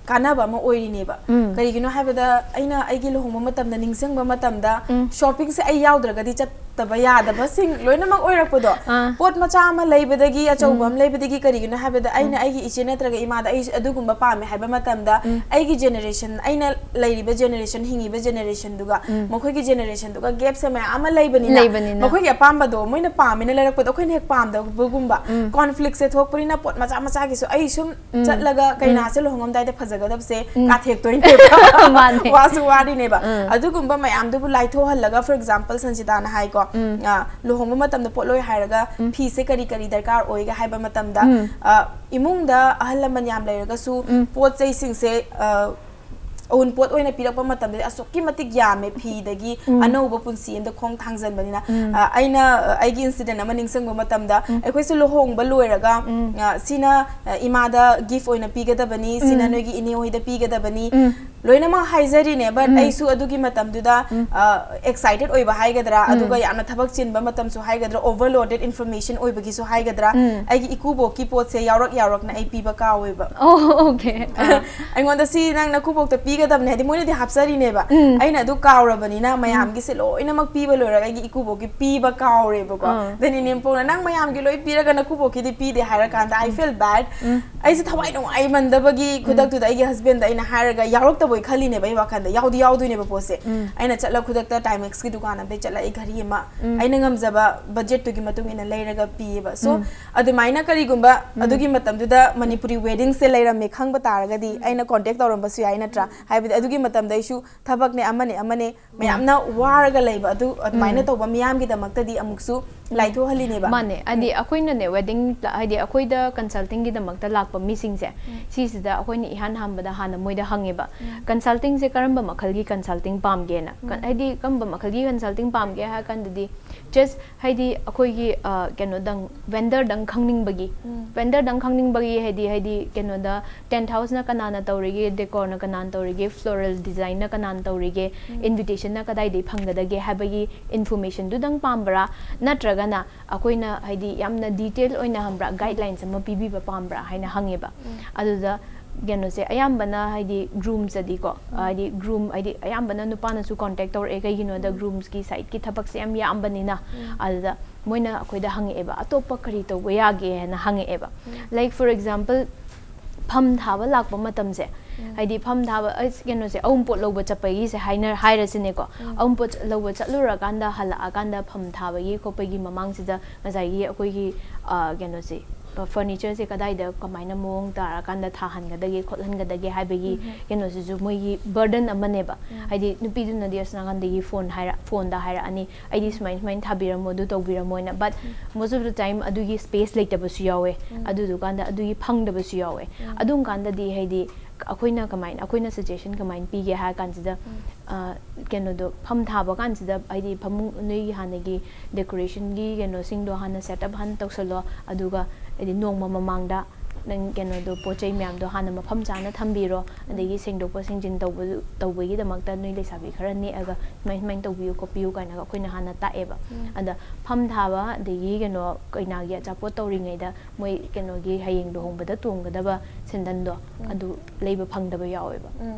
ꯀꯥꯟꯅꯕ ꯑꯃ ꯑꯣꯏꯔꯤꯅꯦꯕ꯫ ꯀꯔꯤꯒꯤꯅꯣ ꯍꯥꯏꯕꯗ, ꯑꯩꯅ ꯑꯩꯒꯤ ꯂꯨꯍꯣꯡꯕ ꯃꯇꯝꯗ ꯅꯤꯡꯁꯤꯡꯕ ꯃꯇꯝꯗ, shoppingꯁꯦ ꯑꯩ ꯌꯥꯎꯗ꯭ꯔꯒꯗꯤ ꯆꯠꯇꯕ ꯌꯥꯗꯕꯁꯤꯡ ꯂꯣꯏꯅꯃꯛ ꯑꯣꯏꯔꯛꯄꯗꯣ꯫ ꯄꯣꯠ ꯃꯆꯥ ꯑꯃ ꯂꯩꯕꯗꯒꯤ, ꯑꯆꯧꯕ ꯑꯃ ꯂꯩꯕꯗꯒꯤ, ꯀꯔꯤꯒꯤꯅꯣ ꯍꯥꯏꯕꯗ, ꯑꯩꯅ ꯑꯩꯒꯤ ꯏꯆꯦ ꯅꯠꯇ꯭ꯔꯒ ꯏꯃꯥꯗ ꯑꯩ ꯑꯗꯨꯒꯨꯝꯕ ꯄꯥꯝꯃꯦ ꯍꯥꯏꯕ ꯃꯇꯝꯗ, ꯑꯩꯒꯤ generation, ꯑꯩꯅ ꯂꯩꯔꯤꯕ generation, ꯍꯤꯡꯉꯤꯕ generationꯗꯨꯒ, ꯃꯈꯣꯏꯒꯤ generationꯗꯨꯒ gapꯁꯦ ꯃꯌꯥꯝ ꯑꯃ ꯂꯩꯕꯅꯤꯅ, ꯂꯩꯕꯅꯤꯅ꯫ ꯃꯈꯣꯏꯒꯤ ꯑꯄꯥꯝꯕꯗꯣ ꯃꯣꯏꯅ ꯄꯥꯝꯃꯦꯅ ꯂꯩꯔꯛꯄꯗꯣ ꯑꯩꯈꯣꯏꯅ ꯍꯦꯛ ꯄꯥꯝꯗꯕꯒꯨꯝꯕ, conflictꯁꯦ ꯊꯣꯛꯄꯅꯤꯅ, ꯄꯣꯠ ꯃꯆꯥ ꯃꯆꯥꯒꯤꯁꯨ ꯑꯩ ꯁꯨꯝ ꯆꯠꯂꯒ ꯀꯩꯅꯥꯁꯦ ꯂꯨꯍꯣꯡꯉꯝꯗꯥꯏꯗ ꯐꯖꯒꯗꯕꯁꯦ ꯀꯥꯊꯦꯛꯇꯣꯏꯅꯦꯕ꯫ ꯃꯥꯅꯦ꯫ ꯋꯥꯁꯨ ꯋꯥꯔꯤꯅꯦꯕ꯫ ꯑꯗꯨꯒꯨꯝꯕ ꯃꯌꯥꯝꯗꯨꯕꯨ ꯂꯥꯏꯊꯣꯛꯍꯜꯂꯒ, for example, ꯁꯟꯖꯤꯇꯥꯅ ꯍꯥꯏꯀꯣ, ꯑ, ꯂꯨꯍꯣꯡꯕ ꯃꯇꯝꯗ ꯄꯣꯠꯂꯣꯏ ꯍꯥꯏꯔꯒ ꯐꯤꯁꯦ ꯀꯔꯤ ꯀꯔꯤ ꯗꯔꯀꯥꯔ ꯑꯣꯏꯒ ꯍꯥꯏꯕ ꯃꯇꯝꯗ, ꯑ, ꯏꯃꯨꯡꯗ ꯑꯍꯜ ꯂꯃꯟ ꯌꯥꯝ ꯂꯩꯔꯒꯁꯨ ꯄꯣꯠ ꯆꯩꯁꯤꯡꯁꯦ, ꯑ, ꯑꯎꯟꯄꯣꯠ ꯑꯣꯏꯅ ꯄꯤꯔꯛꯄ ꯃꯇꯝꯗꯗꯤ ꯑꯁꯨꯛꯀꯤ ꯃꯇꯤꯛ ꯌꯥꯝꯃꯦ, ꯐꯤꯗꯒꯤ ꯑꯅꯧꯕ ꯄꯨꯟꯁꯤ ꯑꯃꯗ ꯈꯣꯡ ꯊꯥꯡꯖꯟꯕꯅꯤꯅ꯫ ꯑ, ꯑꯩꯅ, ꯑ, ꯑꯩꯒꯤ incident ꯑꯃ ꯅꯤꯡꯁꯤꯡꯕ ꯃꯇꯝꯗ, ꯑꯩꯈꯣꯏꯁꯦ ꯂꯨꯍꯣꯡꯕ ꯂꯣꯏꯔꯒ, ꯑ, ꯁꯤꯅ, ꯑ, ꯏꯃꯥꯗ gift ꯑꯣꯏꯅ ꯄꯤꯒꯗꯕꯅꯤ, ꯁꯤꯅ ꯅꯣꯏꯒꯤ ꯏꯅꯦ ꯍꯣꯏꯗ ꯄꯤꯒꯗꯕꯅꯤ, ꯂꯣꯏꯅꯃꯛ ꯍꯥꯏꯖꯔꯤꯅꯦ, but ꯑꯩꯁꯨ ꯑꯗꯨꯒꯤ ꯃꯇꯝꯗꯨꯗ excited ꯑꯣꯏꯕ ꯍꯥꯏꯒꯗ꯭ꯔꯥ, ꯑꯗꯨꯒ ꯌꯥꯝꯅ ꯊꯕꯛ ꯆꯤꯟꯕ ꯃꯇꯝꯁꯨ ꯍꯥꯏꯒꯗ꯭ꯔꯥ, overloaded information ꯑꯣꯏꯕꯒꯤꯁꯨ ꯍꯥꯏꯒꯗ꯭ꯔꯥ, ꯑꯩꯒꯤ ꯏꯀꯨꯕꯣꯛꯀꯤ ꯄꯣꯠꯁꯦ ꯌꯥꯎꯔꯛ ꯌꯥꯎꯔꯛꯅ ꯑꯩ ꯄꯤꯕ ꯀꯥꯎꯋꯦꯕ꯫ ꯑꯣ ꯑꯣꯀꯦ꯫ ꯑꯩꯉꯣꯟꯗ ꯁꯤ ꯅꯪ ꯅꯀꯨꯕꯣꯛꯇ ꯄꯤꯒꯗꯕꯅꯦ ꯍꯥꯏꯗꯤ ꯃꯣꯏꯅꯗꯤ ꯍꯥꯞꯆꯔꯤꯅꯦꯕ꯫ ꯑꯩꯅ ꯑꯗꯨ ꯀꯥꯎꯔꯕꯅꯤꯅ ꯃꯌꯥꯝꯒꯤꯁꯦ ꯂꯣꯏꯅꯃꯛ ꯄꯤꯕ ꯂꯣꯏꯔꯒ ꯑꯩꯒꯤ ꯏꯀꯨꯕꯣꯛꯀꯤ ꯄꯤꯕ ꯀꯥꯎꯔꯦꯕꯀꯣ꯫ ꯑꯥ꯫ Then ꯏꯅꯦꯝꯄꯣꯛꯅ ꯅꯪ ꯃꯌꯥꯝꯒꯤ ꯂꯣꯏ ꯄꯤꯔꯒ ꯅꯀꯨꯕꯣꯛꯀꯤꯗꯤ ꯄꯤꯗꯦ ꯍꯥꯏꯔꯀꯥꯟꯗ I feel bad꯫ ꯑꯩꯁꯦ ꯊꯋꯥꯏ ꯅꯨꯡꯉꯥꯏꯃꯟꯗꯕꯒꯤ ꯈꯨꯗꯛꯇꯨꯗ ꯑꯩꯒꯤ husbandꯗ ꯑꯩꯅ ꯍꯥꯏꯔꯒ ꯌꯥꯎꯔꯛꯇꯕꯣꯏ ꯈꯜꯂꯤꯅꯦꯕ ꯑꯩ ꯋꯥꯈꯜꯗ ꯌꯥꯎꯗꯤ ꯌꯥꯎꯗꯣꯏꯅꯦꯕꯀꯣ ꯁꯦ꯫ ꯑꯩꯅ ꯆꯠꯂ ꯈꯨꯗꯛꯇ Timexꯀꯤ ꯗꯨꯀꯥꯟ ꯑꯝꯗ ꯆꯠꯂ ꯑꯩ ꯘꯔꯤ ꯑꯃ ꯑꯩꯅ ꯉꯝꯖꯕ budgetꯇꯨꯒꯤ ꯃꯇꯨꯡ ꯏꯟꯅ ꯂꯩꯔꯒ ꯄꯤꯌꯦꯕ꯫ So ꯑꯗꯨꯃꯥꯏꯅ ꯀꯔꯤꯒꯨꯝꯕ ꯑꯗꯨꯒꯤ ꯃꯇꯝꯗꯨꯗ ꯃꯅꯤꯄꯨꯔꯤ weddingꯁꯦ ꯂꯩꯔꯝꯃꯦ ꯈꯪꯕ ꯇꯥꯔꯒꯗꯤ ꯑꯩꯅ contact ꯇꯧꯔꯝꯕꯁꯨ ꯌꯥꯏ ꯅꯠꯇ꯭ꯔꯥ? ꯍꯥꯏꯕꯗꯤ ꯑꯗꯨꯒꯤ ꯃꯇꯝꯗ ꯑꯩꯁꯨ ꯊꯕꯛꯅꯦ ꯑꯃꯅꯦ ꯑꯃꯅꯦ ꯃꯌꯥꯝꯅ ꯋꯥꯔꯒ ꯂꯩꯕ ꯑꯗꯨ ꯑꯗꯨꯃꯥꯏꯅ ꯇꯧꯕ ꯃꯤꯌꯥꯝꯒꯤꯗꯃꯛꯇꯗꯤ ꯑꯃꯨꯛꯁꯨ ꯂꯥꯏꯊꯣꯛꯍꯜꯂꯤꯅꯦꯕ꯫ ꯃꯥꯅꯦ꯫ ꯍꯥꯏꯗꯤ ꯑꯩꯈꯣꯏꯅꯅꯦ wedding ꯍꯥꯏꯗꯤ ꯑꯩꯈꯣꯏꯗ consultingꯒꯤꯗꯃꯛꯇ ꯂꯥꯛꯄ ꯃꯤꯁꯤꯡꯁꯦ ꯁꯤꯁꯤꯗ ꯑꯩꯈꯣꯏꯅ ꯏꯍꯥꯟ ꯍꯥꯟꯕꯗ ꯍꯥꯟꯅ ꯃꯣꯏꯗ ꯍꯪꯉꯦꯕ꯫ Consultingꯁꯦ ꯀꯔꯝꯕ ꯃꯈꯜꯒꯤ consulting ꯄꯥꯝꯒꯦꯅ꯫ ꯀ- ꯍꯥꯏꯗꯤ ꯀꯔꯝꯕ ꯃꯈꯜꯒꯤ consulting ꯄꯥꯝꯒꯦ ꯍꯥꯏꯔ ꯀꯥꯟꯗꯗꯤ just ꯍꯥꯏꯗꯤ ꯑꯩꯈꯣꯏꯒꯤ ꯑ, ꯀꯩꯅꯣꯗꯪ vendorꯗꯪ ꯈꯪꯅꯤꯡꯕꯒꯤ vendorꯗꯪ ꯈꯪꯅꯤꯡꯕꯒꯤ ꯍꯥꯏꯗꯤ ꯍꯥꯏꯗꯤ ꯀꯩꯅꯣꯗ tent houseꯅ ꯀꯅꯥꯅ ꯇꯧꯔꯤꯒꯦ, decorꯅ ꯀꯅꯥꯅ ꯇꯧꯔꯤꯒꯦ, floral designꯅ ꯀꯅꯥꯅ ꯇꯧꯔꯤꯒꯦ, invitationꯅ ꯀꯗꯥꯏꯗꯒꯤ ꯐꯪꯒꯗꯒꯦ ꯍꯥꯏꯕꯒꯤ informationꯗꯨꯗꯪ ꯄꯥꯝꯕ꯭ꯔꯥ? ꯅꯠꯇ꯭ꯔꯒꯅ ꯑꯩꯈꯣꯏꯅ ꯍꯥꯏꯗꯤ ꯌꯥꯝꯅ detail ꯑꯣꯏꯅ ꯈꯪꯕ꯭ꯔꯥ guidelines ꯑꯃ ꯄꯤꯕꯤꯕ ꯄꯥꯝꯕ꯭ꯔꯥ ꯍꯥꯏꯅ ꯍꯪꯉꯦꯕ꯫ ꯑꯗꯨꯗ ꯀꯩꯅꯣꯁꯦ ꯑꯌꯥꯝꯕꯅ ꯍꯥꯏꯗꯤ groomsꯇꯗꯤꯀꯣ ꯍꯥꯏꯗꯤ groom ꯍꯥꯏꯗꯤ ꯑꯌꯥꯝꯕꯅ ꯅꯨꯄꯥꯅꯁꯨ contact ꯇꯧꯔꯛꯑꯦ ꯀꯩꯒꯤꯅꯣꯗ groomsꯀꯤ sideꯀꯤ ꯊꯕꯛꯁꯦ ꯌꯥꯝ ꯌꯥꯝꯕꯅꯤꯅ꯫ ꯑꯗꯨꯗ ꯃꯣꯏꯅ ꯑꯩꯈꯣꯏꯗ ꯍꯪꯉꯛꯑꯦꯕ ꯑꯇꯣꯞꯄ ꯀꯔꯤ ꯇꯧꯕ ꯌꯥꯒꯦ ꯍꯥꯏꯅ ꯍꯪꯉꯛꯑꯦꯕ꯫ Like for example ꯐꯝ ꯊꯥꯕ ꯂꯥꯛꯄ ꯃꯇꯝꯁꯦ ꯍꯥꯏꯗꯤ ꯐꯝ ꯊꯥꯕ ꯑꯁ, ꯀꯩꯅꯣꯁꯦ ꯑꯎꯟꯄꯣꯠ ꯂꯧꯕ ꯆꯠꯄꯒꯤꯁꯦ ꯍꯥꯏꯅ ꯍꯥꯏꯔꯁꯤꯅꯦꯀꯣ꯫ ꯑꯎꯟꯄꯣꯠ ꯂꯧꯕ ꯆꯠꯂꯨꯔꯀꯥꯟꯗ ꯍꯜꯂꯛꯑꯀꯥꯟꯗ ꯐꯝ ꯊꯥꯕꯒꯤ ꯈꯣꯠꯄꯒꯤ ꯃꯃꯥꯡꯁꯤꯗ ꯉꯁꯥꯏꯒꯤ ꯑꯩꯈꯣꯏꯒꯤ ꯑ, ꯀꯩꯅꯣꯁꯦ furnitureꯁꯦ ꯀꯗꯥꯏꯗ ꯀꯃꯥꯏꯅ ꯃꯑꯣꯡ ꯇꯥꯔꯀꯥꯟꯗ ꯊꯥꯍꯟꯒꯗꯒꯦ ꯈꯣꯠꯍꯟꯒꯗꯒꯦ ꯍꯥꯏꯕꯒꯤ ꯀꯩꯅꯣꯁꯤꯁꯨ ꯃꯣꯏꯒꯤ burden ꯑꯃꯅꯦꯕ꯫ ꯍꯥꯏꯗꯤ ꯅꯨꯄꯤꯗꯨꯅꯗꯤ ꯑꯁ ꯅꯥꯀꯟꯗꯒꯤ phone ꯍꯥꯏꯔ phoneꯗ ꯍꯥꯏꯔꯛꯑꯅꯤ ꯑꯩꯗꯤ ꯁꯨꯃꯥꯏꯅ ꯁꯨꯃꯥꯏꯅ ꯊꯥꯕꯤꯔꯝꯃꯣ ꯑꯗꯨ ꯇꯧꯕꯤꯔꯝꯃꯣ ꯍꯥꯏꯅ, but most of the time ꯑꯗꯨꯒꯤ space ꯂꯩꯇꯕꯁꯨ ꯌꯥꯎꯋꯦ꯫ ꯑꯗꯨꯗꯨꯀꯥꯟꯗ ꯑꯗꯨꯒꯤ ꯐꯪꯗꯕꯁꯨ ꯌꯥꯎꯋꯦ꯫ ꯑꯗꯨꯝ ꯀꯥꯟꯗꯗꯤ ꯍꯥꯏꯗꯤ ꯑꯩꯈꯣꯏꯅ ꯀꯃꯥꯏꯅ ꯑꯩꯈꯣꯏꯅ suggestion ꯀꯃꯥꯏꯅ ꯄꯤꯒꯦ ꯍꯥꯏꯔ ꯀꯥꯟꯁꯤꯗ ꯑ, ꯀꯩꯅꯣꯗꯣ ꯐꯝ ꯊꯥꯕ ꯀꯥꯟꯁꯤꯗ ꯍꯥꯏꯗꯤ ꯐꯃꯨꯡ ꯅꯣꯏꯒꯤ ꯍꯥꯟꯅꯒꯤ decorationꯒꯤ ꯀꯩꯅꯣꯁꯤꯡꯗꯣ ꯍꯥꯟꯅ setup ꯍꯥꯟꯅ ꯇꯧꯁꯜꯂꯣ꯫ ꯑꯗꯨꯒ ꯍꯥꯏꯗꯤ ꯅꯣꯡꯃ ꯃꯃꯥꯡꯗ ꯅꯪ ꯀꯩꯅꯣꯗꯣ, ꯄꯣꯠ ꯆꯩ ꯃꯌꯥꯝꯗꯣ ꯍꯥꯟꯅ ꯃꯐꯝ ꯆꯥꯅ ꯊꯝꯕꯤꯔꯣ, ꯑꯗꯒꯤ ꯁꯦꯡꯗꯣꯛꯄ ꯁꯦꯡꯖꯤꯟ ꯇꯧꯕ, ꯇꯧꯕꯒꯤꯗꯃꯛꯇ ꯅꯣꯏ ꯂꯩꯁꯥꯕꯤ ꯈꯔ ꯅꯦꯛꯑꯒ ꯁꯨꯃꯥꯏ ꯁꯨꯃꯥꯏꯅ ꯇꯧꯕꯤꯌꯨ ꯈꯣꯠꯄꯤꯌꯨ ꯀꯥꯏꯅꯒ ꯑꯩꯈꯣꯏꯅ ꯍꯥꯟꯅ ꯇꯥꯛꯑꯦꯕ꯫ ꯑꯗ ꯐꯝ ꯊꯥꯕ, ꯑꯗꯒꯤ ꯀꯩꯅꯣ, ꯀꯩꯅꯥꯒꯤ ꯑꯆꯥꯄꯣꯠ ꯇꯧꯔꯤꯉꯩꯗ ꯃꯣꯏ ꯀꯩꯅꯣꯒꯤ ꯍꯌꯦꯡ ꯂꯨꯍꯣꯡꯕꯗ ꯇꯣꯡꯒꯗꯕ ꯁꯦꯟꯗꯟꯗꯣ, ꯑꯗꯨ ꯂꯩꯕ ꯐꯪꯗꯕ ꯌꯥꯎꯋꯦꯕ꯫